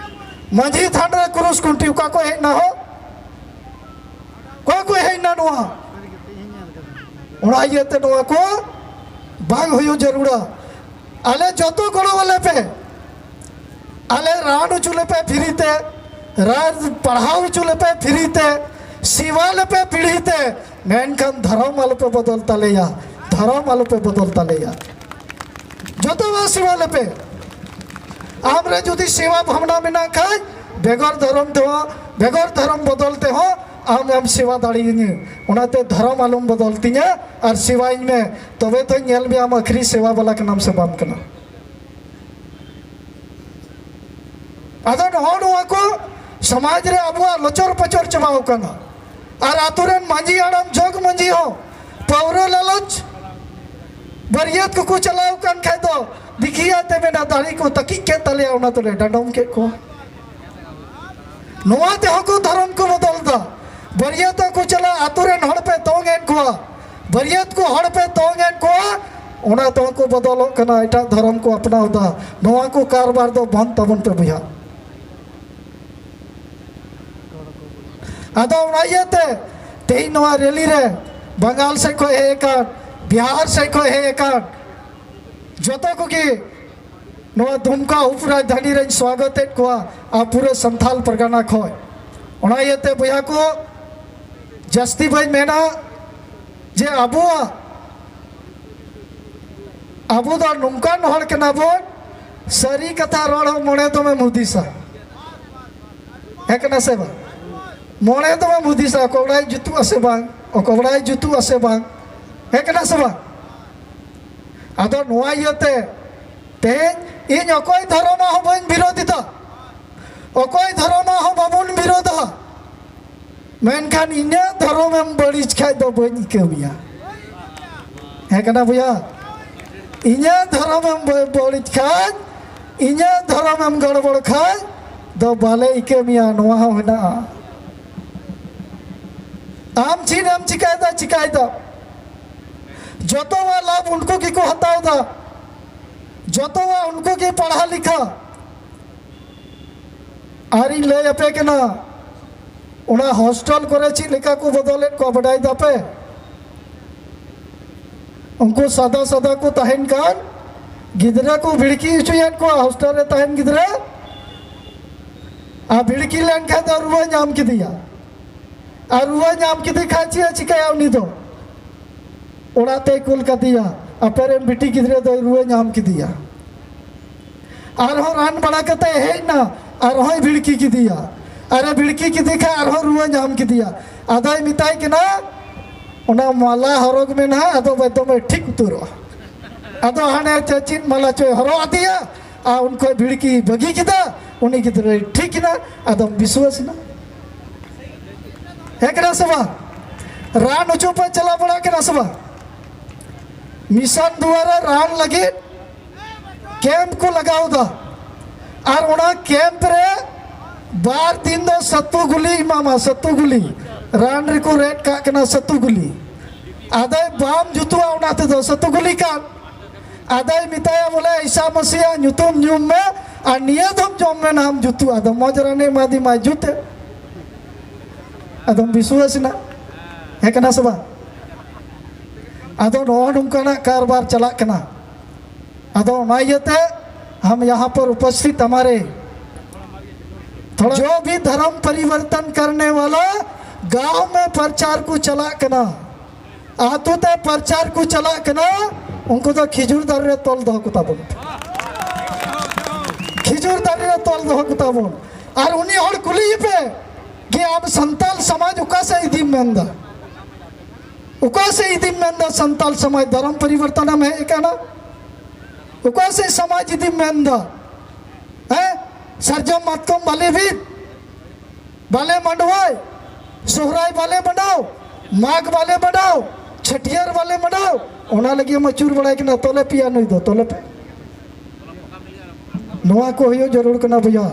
ᱢᱟᱹᱡᱷᱤ ᱛᱷᱟᱱ ᱨᱮ ᱠᱨᱩᱥ ᱠᱷᱩᱱᱴᱤ ᱚᱠᱟ ᱠᱚ ᱦᱮᱡ ᱮᱱᱟ ᱦᱚᱸ? ᱚᱠᱟ ᱠᱚ ᱦᱮᱡ ᱮᱱᱟ ᱱᱚᱣᱟ? ᱚᱱᱟ ᱤᱭᱟᱹᱛᱮ ᱱᱚᱣᱟ ᱠᱚ ᱵᱟᱝ ᱦᱩᱭᱩᱜ ᱡᱟᱹᱨᱩᱲᱟ᱾ ᱟᱞᱮ ᱡᱚᱛᱚ ᱜᱚᱲᱚ ᱟᱞᱮ ᱯᱮ, ᱟᱞᱮ ᱨᱟᱱ ᱦᱚᱪᱚ ᱞᱮᱯᱮ free ᱛᱮ, ᱨᱟᱱ ᱯᱟᱲᱦᱟᱣ ᱦᱚᱪᱚ ᱞᱮᱯᱮ free ᱛᱮ, ᱥᱮᱵᱟ ᱞᱮᱯᱮ free ᱛᱮ, ᱢᱮᱱᱠᱷᱟᱱ ᱫᱷᱚᱨᱚᱢ ᱟᱞᱚᱯᱮ ᱵᱚᱫᱚᱞ ᱛᱟᱞᱮᱭᱟ, ᱫᱷᱚᱨᱚᱢ ᱟᱞᱚᱯᱮ ᱵᱚᱫᱚᱞ ᱛᱟᱞᱮᱭᱟ᱾ ᱡᱚᱛᱚᱣᱟᱜ ᱥᱮᱵᱟ ᱞᱮᱯᱮ᱾ ᱟᱢ ᱨᱮ ᱡᱩᱫᱤ ᱥᱮᱵᱟ ᱵᱷᱟᱵᱽᱱᱟ ᱢᱮᱱᱟᱜ ᱠᱷᱟᱡ, ᱵᱮᱜᱚᱨ ᱫᱷᱚᱨᱚᱢ ᱛᱮᱦᱚᱸ, ᱵᱮᱜᱚᱨ ᱫᱷᱚᱨᱚᱢ ᱵᱚᱫᱚᱞ ᱛᱮᱦᱚᱸ ᱟᱢ ᱮᱢ ᱥᱮᱵᱟ ᱫᱟᱲᱮᱭᱟᱹᱧᱟᱹ᱾ ᱚᱱᱟᱛᱮ ᱫᱷᱚᱨᱚᱢ ᱟᱞᱚᱢ ᱵᱚᱫᱚᱞ ᱛᱤᱧᱟ ᱟᱨ ᱥᱮᱵᱟᱭᱤᱧ ᱢᱮ, ᱛᱚᱵᱮ ᱛᱚᱧ ᱧᱮᱞ ᱢᱮᱭᱟ ᱟᱢ ᱟᱹᱠᱷᱨᱤ ᱥᱮᱵᱟ ᱵᱟᱞᱟ ᱠᱟᱱᱟᱢ ᱥᱮ ᱵᱟᱢ ᱠᱟᱱᱟ᱾ ᱟᱫᱚ ᱱᱚᱜᱼᱚ ᱱᱚᱣᱟ ᱠᱚ ᱥᱚᱢᱟᱡᱽ ᱨᱮ ᱟᱵᱚᱣᱟᱜ ᱞᱚᱪᱚᱨ ᱯᱚᱪᱚᱨ ᱪᱟᱵᱟᱣ ᱠᱟᱱᱟ᱾ ᱟᱨ ᱟᱛᱳ ᱨᱮᱱ ᱢᱟᱹᱡᱷᱤ ᱦᱟᱲᱟᱢ, ᱡᱚᱜᱽ ᱢᱟᱹᱡᱷᱤ ᱦᱚᱸ ᱯᱟᱹᱣᱨᱟᱹ ᱞᱟᱞᱚᱪ, ᱵᱟᱹᱨᱭᱟᱹᱛ ᱠᱚᱠᱚ ᱪᱟᱞᱟᱣ ᱠᱟᱱ ᱠᱷᱟᱡ ᱫᱚ ᱫᱤᱠᱷᱤᱭᱟ ᱛᱮ ᱢᱮᱱᱟ, ᱫᱟᱲᱮ ᱠᱚ ᱛᱟᱹᱠᱤᱡ ᱠᱮᱫ ᱛᱟᱞᱮᱭᱟ, ᱚᱱᱟ ᱛᱮᱞᱮ ᱰᱟᱸᱰᱚᱢ ᱠᱮᱫ ᱠᱚᱣᱟ᱾ ᱱᱚᱣᱟ ᱛᱮᱦᱚᱸ ᱠᱚ ᱫᱷᱚᱨᱚᱢ ᱠᱚ ᱵᱚᱫᱚᱞ ᱫᱟ᱾ ᱵᱟᱹᱨᱭᱟᱹᱛᱚᱜ ᱠᱚ ᱪᱟᱞᱟᱜ, ᱟᱛᱳ ᱨᱮᱱ ᱦᱚᱲ ᱯᱮ ᱛᱚᱝ ᱮᱫ ᱠᱚᱣᱟ, ᱵᱟᱹᱨᱭᱟᱹᱛ ᱠᱚ ᱦᱚᱲ ᱯᱮ ᱛᱚᱝ ᱮᱫ ᱠᱚᱣᱟ, ᱚᱱᱟ ᱛᱮᱦᱚᱸ ᱠᱚ ᱵᱚᱫᱚᱞᱚᱜ ᱠᱟᱱᱟ, ᱮᱴᱟᱜ ᱫᱷᱚᱨᱚᱢ ᱠᱚ ᱟᱯᱱᱟᱣ ᱫᱟ᱾ ᱱᱚᱣᱟ ᱠᱚ ᱠᱟᱨᱵᱟᱨ ᱫᱚ ᱵᱚᱱᱫ ᱛᱟᱵᱚᱱ ᱯᱮ ᱵᱚᱭᱦᱟ᱾ ᱟᱫᱚ ᱚᱱᱟ ᱤᱭᱟᱹᱛᱮ ᱛᱮᱦᱮᱧ ᱱᱚᱣᱟ rally ᱨᱮ ᱵᱟᱝᱜᱟᱞ ᱥᱮᱫ ᱠᱷᱚᱱ ᱦᱮᱡ ᱟᱠᱟᱱ, ᱵᱤᱦᱟᱨ ᱥᱮᱫ ᱠᱷᱚᱱ ᱦᱮᱡ ᱟᱠᱟᱱ ᱡᱚᱛᱚ ᱠᱚᱜᱮ ᱱᱚᱣᱟ ᱫᱩᱢᱠᱟ ᱩᱯ ᱨᱟᱡᱽᱫᱷᱟᱱᱤ ᱨᱮᱧ ᱥᱣᱟᱜᱚᱛ ᱮᱫ ᱠᱚᱣᱟ, ᱟᱨ ᱯᱩᱨᱟᱹ ᱥᱟᱱᱛᱷᱟᱞ ᱯᱟᱨᱜᱟᱱᱟ ᱠᱷᱚᱱ᱾ ᱚᱱᱟ ᱤᱭᱟᱹᱛᱮ ᱵᱚᱭᱦᱟ ᱠᱚ, ᱡᱟᱹᱥᱛᱤ ᱵᱟᱹᱧ ᱢᱮᱱᱟ ᱡᱮ ᱟᱵᱚᱣᱟᱜ, ᱟᱵᱚ ᱫᱚ ᱱᱚᱝᱠᱟᱱ ᱦᱚᱲ ᱠᱟᱱᱟ ᱵᱚᱱ, ᱥᱟᱹᱨᱤ ᱠᱟᱛᱷᱟ ᱨᱚᱲ ᱦᱚᱸ ᱢᱚᱬᱮ ᱫᱚᱢᱮᱢ ᱦᱩᱫᱤᱥᱟ᱾ ᱦᱮᱸ ᱠᱟᱱᱟ ᱥᱮ ᱵᱟᱝ? ᱢᱚᱬᱮ ᱫᱚᱢᱮᱢ ᱦᱩᱫᱤᱥᱟ, ᱚᱠᱚᱭ ᱚᱲᱟᱜ ᱡᱩᱛᱩᱜ ᱟᱥᱮ ᱵᱟᱝ, ᱚᱠᱚᱭ ᱚᱲᱟᱜ ᱡᱩᱛᱩᱜ ᱟᱥᱮ ᱵᱟᱝ᱾ ᱦᱮᱸ ᱠᱟᱱᱟ ᱥᱮ ᱵᱟᱝ? ᱟᱫᱚ ᱱᱚᱣᱟ ᱤᱭᱟᱹᱛᱮ ᱛᱮᱦᱮᱧ ᱤᱧ ᱚᱠᱚᱭ ᱫᱷᱚᱨᱚᱢᱟᱜ ᱦᱚᱸ ᱵᱟᱹᱧ ᱵᱤᱨᱳᱫᱷ ᱮᱫᱟ, ᱚᱠᱚᱭ ᱫᱷᱚᱨᱚᱢᱟᱜ ᱦᱚᱸ ᱵᱟᱵᱚᱱ ᱵᱤᱨᱳᱫᱷᱟ᱾ ᱢᱮᱱᱠᱷᱟᱱ ᱤᱧᱟᱹᱜ ᱫᱷᱚᱨᱚᱢᱮᱢ ᱵᱟᱹᱲᱤᱡ ᱠᱷᱟᱡ ᱫᱚ ᱵᱟᱹᱧ ᱤᱠᱟᱹ ᱢᱮᱭᱟ᱾ ᱦᱮᱸ ᱠᱟᱱᱟ ᱵᱚᱭᱦᱟ? ᱤᱧᱟᱹᱜ ᱫᱷᱚᱨᱚᱢᱮᱢ ᱵᱟᱹ- ᱵᱟᱹᱲᱤᱡ ᱠᱷᱟᱡ, ᱤᱧᱟᱹᱜ ᱫᱷᱚᱨᱚᱢᱮᱢ ᱜᱚᱲᱵᱚᱲ ᱠᱷᱟᱡ ᱫᱚ ᱵᱟᱞᱮ ᱤᱠᱟᱹ ᱢᱮᱭᱟ, ᱱᱚᱣᱟ ᱦᱚᱸ ᱦᱮᱱᱟᱜᱼᱟ᱾ ᱟᱢ ᱪᱮᱫ ᱮᱢ ᱪᱤᱠᱟᱭᱮᱫᱟ, ᱪᱤᱠᱟᱭᱮᱫᱟ, ᱡᱚᱛᱚᱣᱟᱜ ᱞᱟᱵᱷ ᱩᱱᱠᱩ ᱜᱮᱠᱚ ᱦᱟᱛᱟᱣ ᱮᱫᱟ, ᱡᱚᱛᱚᱣᱟᱜ ᱩᱱᱠᱩ ᱜᱮ ᱯᱟᱲᱦᱟᱣ ᱞᱮᱠᱷᱟ᱾ ᱟᱨᱤᱧ ᱞᱟᱹᱭ ᱟᱯᱮ ᱠᱟᱱᱟ, ᱚᱱᱟ ᱦᱳᱥᱴᱮᱞ ᱠᱚᱨᱮ ᱪᱮᱫ ᱞᱮᱠᱟ ᱠᱚ ᱵᱚᱫᱚᱞᱮᱫ ᱠᱚᱣᱟ, ᱵᱟᱰᱟᱭ ᱫᱟᱯᱮ? ᱩᱱᱠᱩ ᱥᱟᱫᱟ ᱥᱟᱫᱟ ᱠᱚ ᱛᱟᱦᱮᱱ ᱠᱷᱟᱱ ᱜᱤᱫᱽᱨᱟᱹ ᱠᱚ ᱵᱷᱤᱲᱠᱤ ᱦᱚᱪᱚᱭᱮᱫ ᱠᱚᱣᱟ, ᱦᱳᱥᱴᱮᱞ ᱨᱮ ᱛᱟᱦᱮᱱ ᱜᱤᱫᱽᱨᱟᱹ᱾ ᱟᱨ ᱵᱷᱤᱲᱠᱤ ᱞᱮᱱᱠᱷᱟᱱ ᱫᱚ ᱨᱩᱣᱟᱹ ᱧᱟᱢ ᱠᱮᱫᱮᱭᱟ, ᱟᱨ ᱨᱩᱣᱟᱹ ᱧᱟᱢ ᱠᱮᱫᱮ ᱠᱷᱟᱱ ᱪᱮᱫ ᱮ ᱪᱤᱠᱟᱹᱭᱟ ᱩᱱᱤ ᱫᱚ? ᱚᱲᱟᱜ ᱛᱮᱭ ᱠᱩᱞ ᱠᱟᱫᱮᱭᱟ, ᱟᱯᱮᱨᱮᱱ ᱵᱤᱴᱤ ᱜᱤᱫᱽᱨᱟᱹ ᱫᱚᱭ ᱨᱩᱣᱟᱹ ᱧᱟᱢ ᱠᱮᱫᱮᱭᱟ᱾ ᱟᱨᱦᱚᱸ ᱨᱟᱱ ᱵᱟᱲᱟ ᱠᱟᱛᱮ ᱦᱮᱡ ᱮᱱᱟ, ᱟᱨᱦᱚᱸᱭ ᱵᱷᱤᱲᱠᱤ ᱠᱮᱫᱮᱭᱟ᱾ ᱟᱨᱮ ᱵᱷᱤᱲᱠᱤ ᱠᱮᱫᱮ ᱠᱷᱟᱱ ᱟᱨᱦᱚᱸ ᱨᱩᱣᱟᱹ ᱧᱟᱢ ᱠᱮᱫᱮᱭᱟ᱾ ᱟᱫᱚᱭ ᱢᱮᱛᱟᱭ ᱠᱟᱱᱟ, "ᱚᱱᱟ ᱢᱟᱞᱟ ᱦᱚᱨᱚᱜᱽ ᱢᱮ ᱱᱟᱦᱟᱜ, ᱟᱫᱚ ᱮᱠᱫᱚᱢᱮ ᱴᱷᱤᱠ ᱩᱛᱟᱹᱨᱚᱜᱼᱟ᱾" ᱟᱫᱚ ᱦᱟᱱᱮ ᱪᱮ- ᱪᱮᱫ ᱢᱟᱞᱟ ᱪᱚᱭ ᱦᱚᱨᱚᱜ ᱟᱫᱮᱭᱟ, ᱟᱨ ᱩᱱᱠᱩ ᱵᱷᱤᱲᱠᱤ ᱵᱟᱹᱜᱤ ᱠᱮᱫᱟ, ᱩᱱᱤ ᱜᱤᱫᱽᱨᱟᱹᱭ ᱴᱷᱤᱠ ᱮᱱᱟ᱾ ᱟᱫᱚᱢ ᱵᱤᱥᱣᱟᱥ ᱮᱱᱟ? ᱦᱮᱸ ᱠᱟᱱᱟ ᱥᱮ ᱵᱟᱝ? ᱨᱟᱱ ᱦᱚᱪᱚ ᱯᱮ ᱪᱟᱞᱟᱣ ᱵᱟᱲᱟ ᱠᱟᱱᱟ ᱥᱮ ᱵᱟᱝ? ᱢᱤᱥᱚᱱ ᱫᱩᱣᱟᱨᱮ ᱨᱟᱱ ᱞᱟᱹᱜᱤᱫ ᱠᱮᱢᱯ ᱠᱚ ᱞᱟᱜᱟᱣ ᱮᱫᱟ, ᱟᱨ ᱚᱱᱟ ᱠᱮᱢᱯ ᱨᱮ ᱵᱟᱨ ᱫᱤᱱ ᱫᱚ ᱥᱟᱹᱛᱩ ᱜᱩᱞᱤ ᱮᱢᱟᱢᱟ, ᱥᱟᱹᱛᱩ ᱜᱩᱞᱤ᱾ ᱨᱟᱱ ᱨᱮᱠᱚ ᱨᱮᱫ ᱠᱟᱜ ᱠᱟᱱᱟ ᱥᱟᱹᱛᱩ ᱜᱩᱞᱤ᱾ ᱟᱫᱚᱭ ᱵᱟᱢ ᱡᱩᱛᱩᱜᱼᱟ ᱚᱱᱟ ᱛᱮᱫᱚ, ᱥᱟᱹᱛᱩ ᱜᱩᱞᱤ ᱠᱟᱱ᱾ ᱟᱫᱚᱭ ᱢᱮᱛᱟᱭᱟ ᱵᱚᱞᱮ, "ᱤᱥᱟ ᱢᱟᱥᱤᱭᱟᱜ ᱧᱩᱛᱩᱢ ᱧᱩᱢ ᱢᱮ, ᱟᱨ ᱱᱤᱭᱟᱹ ᱫᱚᱢ ᱡᱚᱢ ᱢᱮ, ᱱᱟᱢ ᱡᱩᱛᱩᱜᱼᱟ᱾" ᱟᱫᱚ ᱢᱚᱡᱽ ᱨᱟᱱᱮ ᱮᱢᱟᱫᱮ ᱢᱟᱭ ᱡᱩᱛᱮ᱾ ᱟᱫᱚᱢ ᱵᱤᱥᱣᱟᱥ ᱮᱱᱟ? ᱦᱮᱸ ᱠᱟᱱᱟ ᱥᱮ ᱵᱟᱝ? ᱟᱫᱚ ᱱᱚᱜᱼᱚ ᱱᱚᱝᱠᱟᱱᱟᱜ ᱠᱟᱨᱵᱟᱨ ᱪᱟᱞᱟᱜ ᱠᱟᱱᱟ᱾ ᱟᱫᱚ ᱚᱱᱟ ᱤᱭᱟᱹᱛᱮ ᱦᱟᱢ ᱭᱟᱦᱟᱸ ᱯᱟᱨ ᱩᱯᱚᱥᱛᱷᱤᱛ ᱦᱟᱢᱟᱨᱮ ᱛᱷᱚᱲᱟ ᱡᱚ ᱵᱷᱤ ᱫᱷᱚᱨᱚᱢ ᱯᱚᱨᱤᱵᱚᱨᱛᱚᱱ ᱠᱟᱨᱱᱮ ᱣᱟᱞᱟ ᱜᱟᱶ ᱢᱮ ᱯᱨᱚᱪᱟᱨ ᱠᱚ ᱪᱟᱞᱟᱜ ᱠᱟᱱᱟ, ᱟᱛᱳ ᱛᱮ ᱯᱨᱚᱪᱟᱨ ᱠᱚ ᱪᱟᱞᱟᱜ ᱠᱟᱱᱟ, ᱩᱱᱠᱩ ᱫᱚ ᱠᱷᱤᱡᱩᱨ ᱫᱟᱨᱮ ᱨᱮ ᱛᱚᱞ ᱫᱚᱦᱚ ᱠᱚ ᱛᱟᱵᱚᱱ ᱯᱮ᱾ ᱛᱚᱞ ᱫᱚᱦᱚ ᱠᱚᱛᱟ ᱵᱚᱱ᱾ ᱟᱨ ᱩᱱᱤ ᱦᱚᱲ ᱠᱩᱞᱤᱭᱮᱯᱮ ᱡᱮ ᱟᱢ ᱥᱟᱱᱛᱟᱞ ᱥᱚᱢᱟᱡᱽ ᱚᱠᱟ ᱥᱮᱫ ᱤᱫᱤᱢ ᱢᱮᱱᱫᱟ? ᱚᱠᱟ ᱥᱮᱫ ᱤᱫᱤᱢ ᱢᱮᱱᱫᱟ? ᱥᱟᱱᱛᱟᱞ ᱥᱚᱢᱟᱡᱽ ᱫᱷᱚᱨᱚᱢ ᱯᱚᱨᱤᱵᱚᱨᱛᱚᱱᱮᱢ ᱦᱮᱡ ᱟᱠᱟᱱᱟ? ᱚᱠᱟ ᱥᱮᱫ ᱥᱚᱢᱟᱡᱽ ᱤᱫᱤᱢ ᱢᱮᱱᱫᱟ? ᱦᱮᱸ, ᱥᱟᱨᱡᱚᱢ ᱢᱟᱛᱠᱚᱢ ᱵᱟᱞᱮ ᱵᱤᱫ, ᱵᱟᱞᱮ ᱢᱟᱰᱣᱟᱭ, ᱥᱚᱦᱨᱟᱭ ᱵᱟᱞᱮ ᱢᱟᱰᱟᱣ, ᱢᱟᱜᱽ ᱵᱟᱞᱮ ᱢᱟᱰᱟᱣ, ᱪᱷᱟᱹᱴᱭᱟᱹᱨ ᱵᱟᱞᱮ ᱢᱟᱰᱟᱣ, ᱚᱱᱟ ᱞᱟᱹᱜᱤᱫ ᱮᱢ ᱟᱹᱪᱩᱨ ᱵᱟᱲᱟᱭ ᱠᱟᱱᱟ᱾ ᱛᱚᱞᱮ ᱯᱮᱭᱟ ᱱᱩᱭ ᱫᱚ, ᱛᱚᱞᱮ ᱯᱮ᱾ ᱱᱚᱣᱟ ᱠᱚ ᱦᱩᱭᱩᱜ ᱡᱟᱹᱨᱩᱲ ᱠᱟᱱᱟ ᱵᱚᱭᱦᱟ᱾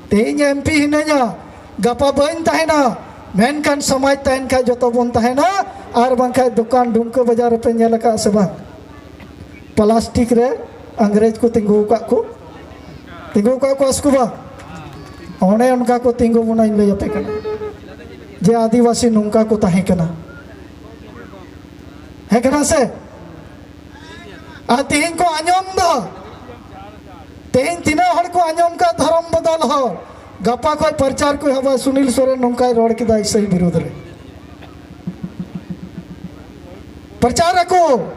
ᱛᱮᱦᱮᱧ ᱮᱢ ᱯᱤ ᱦᱤᱱᱟᱹᱧᱟ, ᱜᱟᱯᱟ ᱵᱟᱹᱧ ᱛᱟᱦᱮᱱᱟ, ᱢᱮᱱᱠᱷᱟᱱ ᱥᱚᱢᱟᱡᱽ ᱛᱟᱦᱮᱱ ᱠᱷᱟᱡ ᱡᱚᱛᱚ ᱵᱚᱱ ᱛᱟᱦᱮᱱᱟ᱾ ᱟᱨ ᱵᱟᱝᱠᱷᱟᱡ ᱫᱚᱠᱟᱱ ᱰᱩᱢᱠᱟᱹ ᱵᱟᱡᱟᱨ ᱨᱮᱯᱮ ᱧᱮᱞ ᱟᱠᱟᱫ ᱥᱮ ᱵᱟᱝ? ᱯᱞᱟᱥᱴᱤᱠ ᱨᱮ ᱤᱝᱨᱮᱡᱽ ᱠᱚ ᱛᱤᱸᱜᱩ ᱟᱠᱟᱫ ᱠᱚ, ᱛᱤᱸᱜᱩ ᱟᱠᱟᱫ ᱠᱚᱣᱟ ᱥᱮ ᱠᱚ ᱵᱟᱝ? ᱚᱱᱮ ᱚᱱᱠᱟ ᱠᱚ ᱛᱤᱸᱜᱩ ᱵᱚᱱᱟᱧ ᱞᱟᱹᱭ ᱟᱯᱮ ᱠᱟᱱᱟ ᱡᱮ ᱟᱹᱫᱤᱵᱟᱹᱥᱤ ᱱᱚᱝᱠᱟ ᱠᱚ ᱛᱟᱦᱮᱸ ᱠᱟᱱᱟ᱾ ᱦᱮᱸ ᱠᱟᱱᱟ ᱥᱮ? ᱟᱨ ᱛᱮᱦᱮᱧ ᱠᱚ ᱟᱸᱡᱚᱢ ᱫᱟ, ᱛᱮᱦᱮᱧ ᱛᱤᱱᱟᱹᱜ ᱦᱚᱲ ᱠᱚ ᱟᱸᱡᱚᱢ ᱠᱟᱫ ᱫᱷᱚᱨᱚᱢ ᱵᱚᱫᱚᱞ ᱦᱚᱲ, ᱜᱟᱯᱟ ᱠᱷᱚᱡ ᱯᱨᱚᱪᱟᱨ ᱠᱚ ᱮᱦᱚᱵᱟ, ᱥᱩᱱᱤᱞ ᱥᱚᱨᱮᱱ ᱱᱚᱝᱠᱟᱭ ᱨᱚᱲ ᱠᱮᱫᱟ ᱤᱥᱟᱹᱭ ᱵᱤᱨᱩᱫᱷ ᱨᱮ᱾ ᱯᱨᱚᱪᱟᱨ ᱟᱠᱚ᱾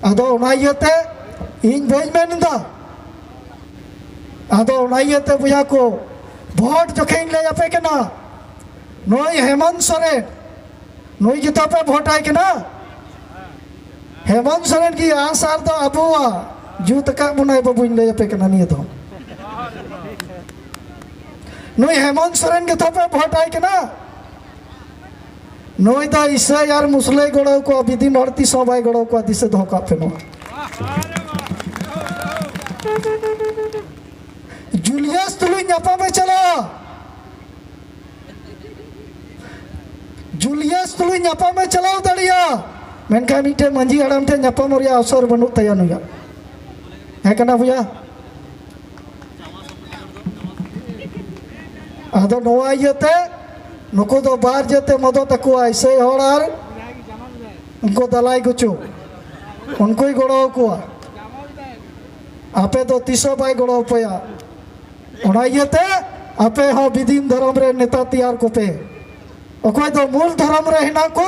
ᱟᱫᱚ ᱚᱱᱟ ᱤᱭᱟᱹᱛᱮ ᱤᱧ ᱵᱟᱹᱧ ᱢᱮᱱ ᱮᱫᱟ᱾ ᱟᱫᱚ ᱚᱱᱟ ᱤᱭᱟᱹᱛᱮ ᱵᱚᱭᱦᱟ ᱠᱚ, ᱵᱷᱳᱴ ᱡᱚᱠᱷᱮᱧ ᱞᱟᱹᱭ ᱟᱯᱮ ᱠᱟᱱᱟ, ᱱᱩᱭ ᱦᱮᱢᱚᱱᱛ ᱥᱚᱨᱮᱱ, ᱱᱩᱭ ᱜᱮᱛᱚ ᱯᱮ ᱵᱷᱳᱴ ᱟᱭ ᱠᱟᱱᱟ᱾ ᱦᱮᱢᱚᱱᱛ ᱥᱚᱨᱮᱱ ᱜᱮ ᱟᱸᱜ ᱥᱟᱨ ᱫᱚ ᱟᱵᱚᱣᱟᱜ ᱡᱩᱛ ᱟᱠᱟᱫ ᱵᱚᱱᱟᱭ ᱵᱟᱹᱵᱩᱧ ᱞᱟᱹᱭ ᱟᱯᱮ ᱠᱟᱱᱟ ᱱᱤᱭᱟᱹ ᱫᱚ᱾ ᱱᱩᱭ ᱦᱮᱢᱚᱱᱛ ᱥᱚᱨᱮᱱ ᱜᱮᱛᱚ ᱯᱮ ᱵᱷᱳᱴ ᱟᱭ ᱠᱟᱱᱟ᱾ ᱱᱩᱭ ᱫᱚ ᱤᱥᱟᱹᱭ ᱟᱨ ᱢᱩᱥᱞᱟᱹᱭ ᱜᱚᱲᱚ ᱠᱚᱣᱟ, ᱵᱤᱫᱤᱱ ᱦᱚᱲ ᱛᱤᱥ ᱦᱚᱸ ᱵᱟᱭ ᱜᱚᱲᱚ ᱠᱚᱣᱟ, ᱫᱤᱥᱟᱹ ᱫᱚᱦᱚ ᱠᱟᱜ ᱯᱮ ᱱᱚᱣᱟ᱾ ᱡᱩᱞᱤᱭᱟᱥ ᱛᱩᱞᱩᱡ ᱧᱟᱯᱟᱢᱮ ᱪᱟᱞᱟᱜᱼᱟ᱾ ᱡᱩᱞᱤᱭᱟᱥ ᱛᱩᱞᱩᱡ ᱧᱟᱯᱟᱢᱮ ᱪᱟᱞᱟᱣ ᱫᱟᱲᱮᱭᱟᱜᱼᱟ, ᱢᱮᱱᱠᱷᱟᱱ ᱢᱤᱫᱴᱮᱱ ᱢᱟᱹᱡᱷᱤ ᱦᱟᱲᱟᱢ ᱴᱷᱮᱱ ᱧᱟᱯᱟᱢ ᱨᱮᱭᱟᱜ ᱚᱣᱥᱚᱨ ᱵᱟᱹᱱᱩᱜ ᱛᱟᱭᱟ ᱱᱩᱭᱟᱜ᱾ ᱦᱮᱸ ᱠᱟᱱᱟ ᱵᱚᱭᱦᱟ? ᱟᱫᱚ ᱱᱚᱣᱟ ᱤᱭᱟᱹᱛᱮ ᱱᱩᱠᱩ ᱫᱚ ᱵᱟᱨ ᱡᱟᱹᱛᱮ ᱢᱚᱫᱚᱫ ᱟᱠᱚᱣᱟ, ᱤᱥᱟᱹᱭ ᱦᱚᱲ ᱟᱨ ᱩᱱᱠᱩ ᱫᱟᱞᱟᱭ ᱜᱩᱪᱩ, ᱩᱱᱠᱩᱭ ᱜᱚᱲᱚ ᱟᱠᱚᱣᱟ᱾ ᱟᱯᱮ ᱫᱚ ᱛᱤᱥ ᱦᱚᱸ ᱵᱟᱭ ᱜᱚᱲᱚ ᱟᱯᱮᱭᱟ᱾ ᱚᱱᱟ ᱤᱭᱟᱹᱛᱮ ᱟᱯᱮ ᱦᱚᱸ ᱵᱤᱫᱤᱱ ᱫᱷᱚᱨᱚᱢ ᱨᱮ ᱱᱮᱛᱟ ᱛᱮᱭᱟᱨ ᱠᱚᱯᱮ᱾ ᱚᱠᱚᱭ ᱫᱚ ᱢᱩᱞ ᱫᱷᱚᱨᱚᱢ ᱨᱮ ᱦᱮᱱᱟᱜ ᱠᱚ,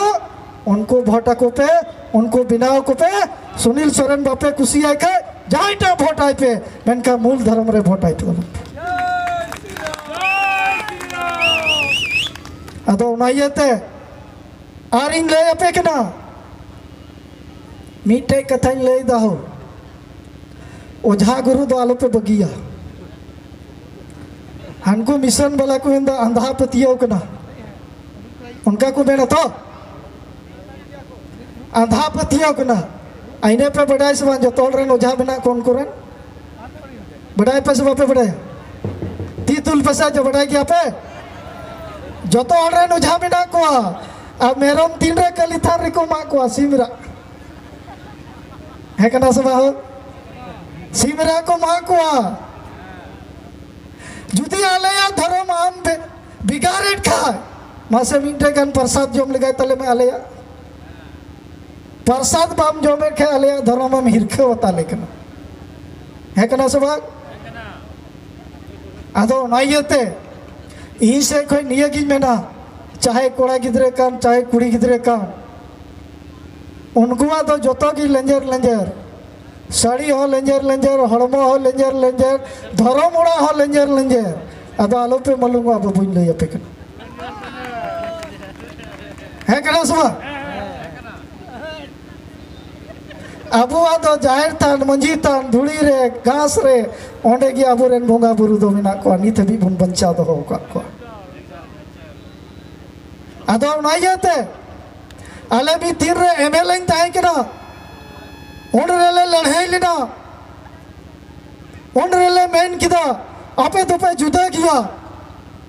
ᱩᱱᱠᱩ ᱵᱷᱳᱴ ᱟᱠᱚ ᱯᱮ, ᱩᱱᱠᱩ ᱵᱮᱱᱟᱣ ᱠᱚᱯᱮ᱾ ᱥᱩᱱᱤᱞ ᱥᱚᱨᱮᱱ ᱵᱟᱯᱮ ᱠᱩᱥᱤᱭᱟᱭ ᱠᱷᱟᱡ, ᱡᱟᱦᱟᱸᱭ ᱴᱟᱜ ᱵᱷᱳᱴ ᱟᱭ ᱯᱮ, ᱢᱮᱱᱠᱷᱟᱱ ᱢᱩᱞ ᱫᱷᱚᱨᱚᱢ ᱨᱮ ᱵᱷᱳᱴ ᱟᱭ ᱯᱮ ᱟᱞᱚ᱾ ᱟᱫᱚ ᱚᱱᱟ ᱤᱭᱟᱹᱛᱮ ᱟᱨᱤᱧ ᱞᱟᱹᱭ ᱟᱯᱮ ᱠᱟᱱᱟ, ᱢᱤᱫᱴᱮᱡ ᱠᱟᱛᱷᱟᱧ ᱞᱟᱹᱭ ᱫᱟ ᱦᱳ, ᱚᱡᱷᱟ ᱜᱩᱨᱩ ᱫᱚ ᱟᱞᱚᱯᱮ ᱵᱟᱹᱜᱤᱭᱟ᱾ ᱦᱟᱱᱠᱩ ᱢᱤᱥᱚᱱ ᱵᱟᱞᱟ ᱠᱚ ᱢᱮᱱᱫᱟ ᱟᱸᱫᱷᱟ ᱯᱟᱹᱛᱭᱟᱹᱣ ᱠᱟᱱᱟ, ᱚᱱᱠᱟ ᱠᱚ ᱢᱮᱱᱟ ᱛᱚ, ᱟᱸᱫᱷᱟ ᱯᱟᱹᱛᱭᱟᱹᱣ ᱠᱟᱱᱟ᱾ ᱟᱨ ᱤᱱᱟᱹ ᱯᱮ ᱵᱟᱰᱟᱭ ᱥᱮ ᱵᱟᱝ, ᱡᱚᱛᱚ ᱦᱚᱲ ᱨᱮᱱ ᱚᱡᱷᱟ ᱢᱮᱱᱟᱜ ᱠᱚ ᱩᱱᱠᱩ ᱨᱮᱱ? ᱵᱟᱰᱟᱭ ᱯᱮ ᱥᱮ ᱵᱟᱯᱮ ᱵᱟᱰᱟᱭᱟ? ᱛᱤ ᱛᱩᱞ ᱯᱮ ᱥᱮ, ᱵᱟᱰᱟᱭ ᱜᱮᱭᱟ ᱯᱮ? ᱡᱚᱛᱚ ᱦᱚᱲ ᱨᱮᱱ ᱚᱡᱷᱟ ᱢᱮᱱᱟᱜ ᱠᱚᱣᱟ᱾ ᱟᱨ ᱢᱮᱨᱚᱢ ᱛᱤᱱᱨᱮ ᱠᱟᱹᱞᱤ ᱛᱷᱟᱱ ᱨᱮᱠᱚ ᱢᱟᱜ ᱠᱚᱣᱟ? ᱥᱤᱢ ᱨᱟᱜ᱾ ᱦᱮᱸ ᱠᱟᱱᱟ ᱥᱮ ᱵᱟᱝ ᱦᱳ? ᱥᱤᱢ ᱨᱟᱜ ᱠᱚ ᱢᱟᱜ ᱠᱚᱣᱟ᱾ ᱡᱩᱫᱤ ᱟᱞᱮᱭᱟᱜ ᱫᱷᱚᱨᱚᱢ ᱟᱢ ᱵᱮ-, ᱵᱷᱮᱜᱟᱨᱮᱫ ᱠᱷᱟᱡ, ᱢᱟᱥᱮ ᱢᱤᱫᱴᱮᱡ ᱜᱟᱱ ᱯᱨᱚᱥᱟᱫ ᱡᱚᱢ ᱞᱮᱜᱟᱭ ᱛᱟᱞᱮ ᱢᱮ ᱟᱞᱮᱭᱟᱜ᱾ ᱯᱨᱚᱥᱟᱫ ᱵᱟᱢ ᱡᱚᱢᱮᱫ ᱠᱷᱟᱡ ᱟᱞᱮᱭᱟᱜ ᱫᱷᱚᱨᱚᱢ ᱮᱢ ᱦᱤᱨᱠᱷᱟᱹᱣ ᱟᱛᱟᱞᱮ ᱠᱟᱱᱟ᱾ ᱦᱮᱸ ᱠᱟᱱᱟ ᱥᱮ ᱵᱟᱝ? ᱟᱫᱚ ᱚᱱᱟ ᱤᱭᱟᱹᱛᱮ ᱤᱧ ᱥᱮᱫ ᱠᱷᱚᱱ ᱱᱤᱭᱟᱹ ᱜᱤᱧ ᱢᱮᱱᱟ, ᱪᱟᱦᱮ ᱠᱚᱲᱟ ᱜᱤᱫᱽᱨᱟᱹ ᱠᱟᱱ, ᱪᱟᱦᱮ ᱠᱩᱲᱤ ᱜᱤᱫᱽᱨᱟᱹ ᱠᱟᱱ, ᱩᱱᱠᱩᱣᱟᱜ ᱫᱚ ᱡᱚᱛᱚ ᱜᱮ ᱞᱮᱸᱡᱮᱨ ᱞᱮᱸᱡᱮᱨ, ᱥᱟᱹᱲᱤ ᱦᱚᱸ ᱞᱮᱸᱡᱮᱨ ᱞᱮᱸᱡᱮᱨ, ᱦᱚᱲᱢᱚ ᱦᱚᱸ ᱞᱮᱸᱡᱮᱨ ᱞᱮᱸᱡᱮᱨ, ᱫᱷᱚᱨᱚᱢ ᱚᱲᱟᱜ ᱦᱚᱸ ᱞᱮᱸᱡᱮᱨ ᱞᱮᱸᱡᱮᱨ᱾ ᱟᱫᱚ ᱟᱞᱚᱯᱮ ᱢᱟᱞᱩᱢᱚᱜᱼᱟ, ᱵᱟᱹᱵᱩᱧ ᱞᱟᱹᱭ ᱟᱯᱮ ᱠᱟᱱᱟ᱾ ᱦᱮᱸ ᱠᱟᱱᱟ ᱥᱮ ᱵᱟᱝ? ᱟᱵᱚᱣᱟᱜ ᱫᱚ ᱡᱟᱦᱮᱨ ᱛᱷᱟᱱ, ᱢᱟᱹᱡᱷᱤ ᱛᱷᱟᱱ, ᱫᱷᱩᱲᱤ ᱨᱮ, ᱜᱷᱟᱥ ᱨᱮ, ᱚᱸᱰᱮ ᱜᱮ ᱟᱵᱚᱨᱮᱱ ᱵᱚᱸᱜᱟ ᱵᱩᱨᱩ ᱫᱚ ᱢᱮᱱᱟᱜ ᱠᱚᱣᱟ, ᱱᱤᱛ ᱦᱟᱹᱵᱤᱡ ᱵᱚᱱ ᱵᱟᱧᱪᱟᱣ ᱫᱚᱦᱚ ᱟᱠᱟᱫ ᱠᱚᱣᱟ᱾ ᱟᱫᱚ ᱚᱱᱟ ᱤᱭᱟᱹᱛᱮ ᱟᱞᱮ ᱢᱤᱫ ᱫᱤᱱ ᱨᱮ ᱮᱢ ᱮᱞ ᱮᱧ ᱛᱟᱦᱮᱸ ᱠᱟᱱᱟ, ᱩᱱ ᱨᱮᱞᱮ ᱞᱟᱹᱲᱦᱟᱹᱭ ᱞᱮᱱᱟ, ᱩᱱ ᱨᱮᱞᱮ ᱢᱮᱱ ᱠᱮᱫᱟ, ᱟᱯᱮ ᱫᱚᱯᱮ ᱡᱩᱫᱟᱹ ᱜᱮᱭᱟ,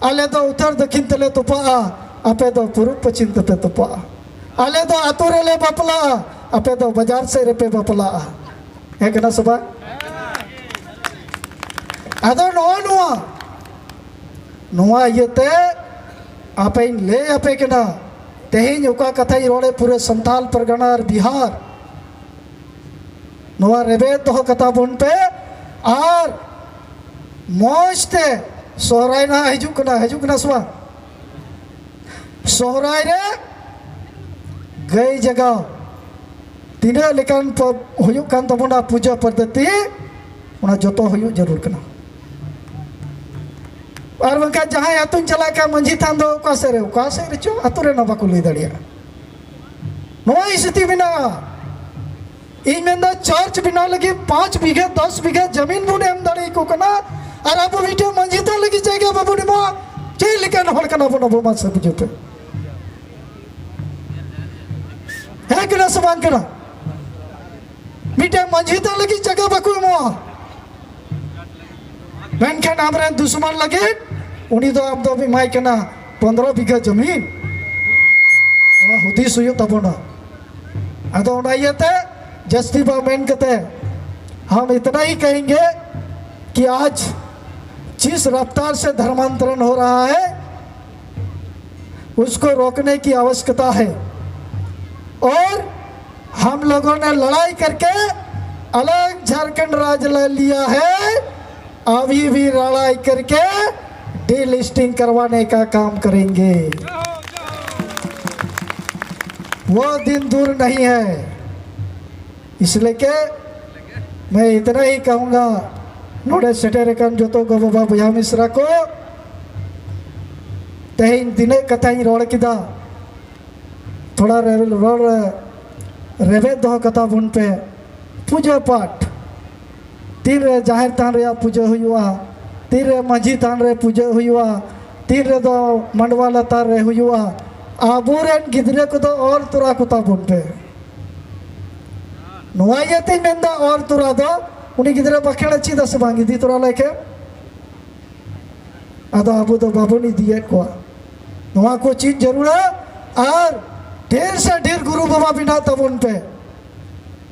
ᱟᱞᱮ ᱫᱚ ᱩᱛᱛᱚᱨ ᱫᱚᱠᱷᱤᱱ ᱛᱮᱞᱮ ᱛᱚᱯᱟᱜᱼᱟ, ᱟᱯᱮ ᱫᱚ ᱯᱩᱨᱩᱵ ᱯᱚᱪᱷᱤᱢ ᱛᱮᱯᱮ ᱛᱚᱯᱟᱜᱼᱟ, ᱟᱞᱮ ᱫᱚ ᱟᱹᱛᱩ ᱨᱮᱞᱮ ᱵᱟᱯᱞᱟᱜᱼᱟ, ᱟᱯᱮ ᱫᱚ ᱵᱟᱡᱟᱨ ᱥᱮᱫ ᱨᱮᱯᱮ ᱵᱟᱯᱞᱟᱜᱼᱟ᱾ ᱦᱮᱸ ᱠᱟᱱᱟ ᱥᱮ ᱵᱟᱝ? ᱟᱫᱚ ᱱᱚᱜᱼᱚ ᱱᱚᱣᱟ, ᱱᱚᱣᱟ ᱤᱭᱟᱹᱛᱮ ᱟᱯᱮᱧ ᱞᱟᱹᱭ ᱟᱯᱮ ᱠᱟᱱᱟ, ᱛᱮᱦᱮᱧ ᱚᱠᱟ ᱠᱟᱛᱷᱟᱧ ᱨᱚᱲᱮᱫ, ᱯᱩᱨᱟᱹ ᱥᱟᱱᱛᱟᱞ ᱯᱟᱨᱜᱟᱱᱟ ᱟᱨ ᱵᱤᱦᱟᱨ, ᱱᱚᱣᱟ ᱨᱮᱵᱮᱫ ᱫᱚᱦᱚ ᱠᱟᱛᱟ ᱵᱚᱱ ᱯᱮ᱾ ᱟᱨ ᱢᱚᱡᱽ ᱛᱮ ᱥᱚᱦᱨᱟᱭ ᱱᱟᱦᱟᱜ ᱦᱤᱡᱩᱜ ᱠᱟᱱᱟ, ᱦᱤᱡᱩᱜ ᱠᱟᱱᱟ ᱥᱮ ᱵᱟᱝ? ᱥᱚᱦᱨᱟᱭ ᱨᱮ ᱜᱟᱹᱭ ᱡᱟᱜᱟᱣ, ᱛᱤᱱᱟᱹᱜ ᱞᱮᱠᱟᱱ ᱯᱚ-, ᱦᱩᱭᱩᱜ ᱠᱟᱱ ᱛᱟᱵᱚᱱᱟ ᱯᱩᱡᱟᱹ ᱯᱚᱫᱽᱫᱷᱚᱛᱤ, ᱚᱱᱟ ᱡᱚᱛᱚ ᱦᱩᱭᱩᱜ ᱡᱟᱹᱨᱩᱲ ᱠᱟᱱᱟ᱾ ᱟᱨ ᱵᱟᱝᱠᱷᱟᱱ ᱡᱟᱦᱟᱸᱭ ᱟᱹᱛᱩᱧ ᱪᱟᱞᱟᱜ ᱠᱷᱟᱱ ᱢᱟᱹᱡᱷᱤ ᱛᱷᱟᱱ ᱫᱚ ᱚᱠᱟ ᱥᱮᱫ ᱨᱮ, ᱚᱠᱟ ᱥᱮᱫ ᱨᱮᱪᱚ ᱟᱹᱛᱩ ᱨᱮᱱᱟᱜ ᱵᱟᱠᱚ ᱞᱟᱹᱭ ᱫᱟᱲᱮᱭᱟᱜᱼᱟ᱾ ᱱᱚᱣᱟ ᱥᱛᱷᱤᱛᱤ ᱢᱮᱱᱟᱜᱼᱟ᱾ ᱤᱧ ᱢᱮᱱᱫᱟ ᱪᱟᱨᱪ ᱵᱮᱱᱟᱣ ᱞᱟᱹᱜᱤᱫ ᱯᱟᱸᱪ ᱵᱤᱜᱷᱟᱹ, ᱫᱚᱥ ᱵᱤᱜᱷᱟᱹ ᱡᱟᱢᱤᱱ ᱵᱚᱱ ᱮᱢ ᱫᱟᱲᱮ ᱟᱠᱚ ᱠᱟᱱᱟ, ᱟᱨ ᱟᱵᱚ ᱢᱤᱫᱴᱮᱱ ᱢᱟᱹᱡᱷᱤ ᱛᱷᱟᱱ ᱞᱟᱹᱜᱤᱫ ᱡᱟᱭᱜᱟ ᱵᱟᱵᱚᱱ ᱮᱢᱚᱜᱼᱟ᱾ ᱪᱮᱫ ᱞᱮᱠᱟᱱ ᱦᱚᱲ ᱠᱟᱱᱟ ᱵᱚᱱ ᱟᱵᱚ? ᱢᱟᱥᱮ ᱵᱩᱡᱷᱟᱹᱣ ᱯᱮ, ᱦᱮᱸ ᱠᱟᱱᱟ ᱥᱮ ᱵᱟᱝ ᱠᱟᱱᱟ? ᱢᱤᱫᱴᱮᱱ ᱢᱟᱹᱡᱷᱤ ᱛᱷᱟᱱ ᱞᱟᱹᱜᱤᱫ ᱡᱟᱭᱜᱟ ᱵᱟᱠᱚ ᱮᱢᱚᱜᱼᱟ, ᱢᱮᱱᱠᱷᱟᱱ ᱟᱢᱨᱮᱱ ᱫᱩᱥᱢᱟᱱ ᱞᱟᱹᱜᱤᱫ ᱩᱱᱤ ᱫᱚ ᱟᱢ ᱫᱚᱢ ᱮᱢᱟᱭ ᱠᱟᱱᱟ ᱯᱚᱱᱫᱽᱨᱚ ᱵᱤᱜᱷᱟᱹ ᱡᱟᱢᱤᱱ᱾ ᱱᱚᱣᱟ ᱦᱩᱫᱤᱥ ᱦᱩᱭᱩᱜ ᱛᱟᱵᱚᱱᱟ᱾ ᱟᱫᱚ ᱚᱱᱟ ᱤᱭᱟᱹᱛᱮ ᱡᱟᱹᱥᱛᱤ ᱵᱟᱝ ᱢᱮᱱ ᱠᱟᱛᱮ हम इतना ही कहेंगे कि आज जिस रफ्तार से धर्मांतरण हो रहा है, उसको रोकने की आवश्यकता है। और हम लोगों ने लड़ाई करके अलग झारखंड राज्य ले लिया है, अभी भी लड़ाई करके डीलिस्टिंग करवाने का काम करेंगे। वो दिन दूर नहीं है। इसलिए के मैं इतना ही कहूँगा, ᱱᱚᱰᱮ ᱥᱮᱴᱮᱨ ᱟᱠᱟᱱ ᱡᱚᱛᱚ ᱜᱚ ᱵᱟᱵᱟ ᱵᱚᱭᱦᱟ ᱢᱤᱥᱨᱟ ᱠᱚ, ᱛᱮᱦᱮᱧ ᱛᱤᱱᱟᱹᱜ ᱠᱟᱛᱷᱟᱧ ᱨᱚᱲ ᱠᱮᱫᱟ, ᱛᱷᱚᱲᱟ ᱨᱮ-, ᱨᱚᱲ ᱨᱮ ᱨᱮᱵᱮᱫ ᱫᱚᱦᱚ ᱠᱟᱛᱟ ᱵᱚᱱ ᱯᱮ᱾ ᱯᱩᱡᱟᱹ ᱯᱟᱴ ᱛᱤᱱᱨᱮ ᱡᱟᱦᱮᱨ ᱛᱷᱟᱱ ᱨᱮᱭᱟᱜ ᱯᱩᱡᱟᱹ ᱦᱩᱭᱩᱜᱼᱟ, ᱛᱤᱱᱨᱮ ᱢᱟᱹᱡᱷᱤ ᱛᱷᱟᱱ ᱨᱮ ᱯᱩᱡᱟᱹ ᱦᱩᱭᱩᱜᱼᱟ, ᱛᱤᱱ ᱨᱮᱫᱚ ᱢᱟᱰᱣᱟ ᱞᱟᱛᱟᱨ ᱨᱮ ᱦᱩᱭᱩᱜᱼᱟ, ᱟᱵᱚᱨᱮᱱ ᱜᱤᱫᱽᱨᱟᱹ ᱠᱚᱫᱚ ᱚᱨ ᱛᱚᱨᱟ ᱠᱚᱛᱟ ᱵᱚᱱ ᱯᱮ᱾ ᱱᱚᱣᱟ ᱤᱭᱟᱹᱛᱮᱧ ᱢᱮᱱᱫᱟ, ᱚᱨ ᱛᱚᱨᱟ ᱫᱚ ᱩᱱᱤ ᱜᱤᱫᱽᱨᱟᱹ ᱵᱟᱠᱷᱮᱲ ᱪᱮᱫᱟ ᱥᱮ ᱵᱟᱝ ᱤᱫᱤ ᱛᱚᱨᱟ ᱞᱮᱠᱷᱮ? ᱟᱫᱚ ᱟᱵᱚ ᱫᱚ ᱵᱟᱵᱚᱱ ᱤᱫᱤᱭᱮᱫ ᱠᱚᱣᱟ᱾ ᱱᱚᱣᱟ ᱠᱚ ᱪᱮᱫ ᱡᱟᱹᱨᱩᱲᱟ᱾ ᱟᱨ ᱰᱷᱮᱨ ᱥᱮ ᱰᱷᱮᱨ ᱜᱩᱨᱩ ᱵᱟᱵᱟ ᱵᱮᱱᱟᱣ ᱛᱟᱵᱚᱱ ᱯᱮ᱾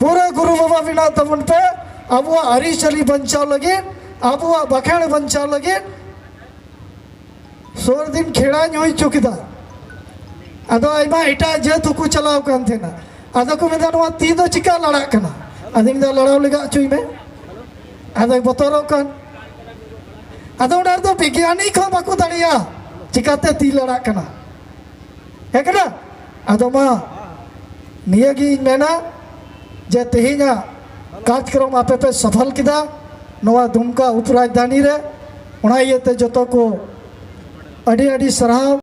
ᱯᱩᱨᱟᱹ ᱜᱩᱨᱩ ᱵᱟᱵᱟ ᱵᱮᱱᱟᱣ ᱛᱟᱵᱚᱱ ᱯᱮ᱾ ᱟᱵᱚᱣᱟᱜ ᱟᱹᱨᱤᱪᱟᱹᱞᱤ ᱵᱟᱧᱪᱟᱣ ᱞᱟᱹᱜᱤᱫ, ᱟᱵᱚᱣᱟᱜ ᱵᱟᱠᱷᱮᱲ ᱵᱟᱧᱪᱟᱣ ᱞᱟᱹᱜᱤᱫ᱾ ᱥᱩᱨ ᱫᱤᱱ ᱠᱷᱮᱲᱟᱧ ᱦᱩᱭ ᱦᱚᱪᱚ ᱠᱮᱫᱟ᱾ ᱟᱫᱚ ᱟᱭᱢᱟ ᱮᱴᱟᱜ ᱡᱟᱹᱛ ᱦᱚᱸᱠᱚ ᱪᱟᱞᱟᱣ ᱠᱟᱱ ᱛᱟᱦᱮᱱᱟ᱾ ᱟᱫᱚ ᱠᱚ ᱢᱮᱱᱫᱟ, "ᱱᱚᱣᱟ ᱛᱤ ᱫᱚ ᱪᱤᱠᱟ ᱞᱟᱲᱟᱜ ᱠᱟᱱᱟ?" ᱟᱫᱚᱧ ᱢᱮᱱᱫᱟ, "ᱞᱟᱲᱟᱣ ᱞᱮᱜᱟ ᱦᱚᱪᱚᱭ ᱢᱮ᱾" ᱟᱫᱚᱭ ᱵᱚᱛᱚᱨᱚᱜ ᱠᱟᱱ᱾ ᱟᱫᱚ ᱚᱱᱟ ᱨᱮᱫᱚ ᱵᱤᱜᱽᱭᱟᱱᱤᱠ ᱦᱚᱸ ᱵᱟᱠᱚ ᱫᱟᱲᱮᱭᱟᱜᱼᱟ, ᱪᱤᱠᱟᱛᱮ ᱛᱤ ᱞᱟᱲᱟᱜ ᱠᱟᱱᱟ᱾ ᱦᱮᱸ ᱠᱟᱱᱟ? ᱟᱫᱚ ᱢᱟ, ᱱᱤᱭᱟᱹ ᱜᱮ ᱤᱧ ᱢᱮᱱᱟ, ᱡᱮ ᱛᱮᱦᱮᱧᱟᱜ ᱠᱟᱨᱡᱚᱠᱨᱚᱢ ᱟᱯᱮ ᱯᱮ ᱥᱚᱯᱷᱚᱞ ᱠᱮᱫᱟ ᱱᱚᱣᱟ ᱫᱩᱢᱠᱟ ᱩᱯᱨᱟᱡᱽᱫᱷᱟᱱᱤ ᱨᱮ᱾ ᱚᱱᱟ ᱤᱭᱟᱹᱛᱮ ᱡᱚᱛᱚ ᱠᱚ ᱟᱹᱰᱤ ᱟᱹᱰᱤ ᱥᱟᱨᱦᱟᱣ᱾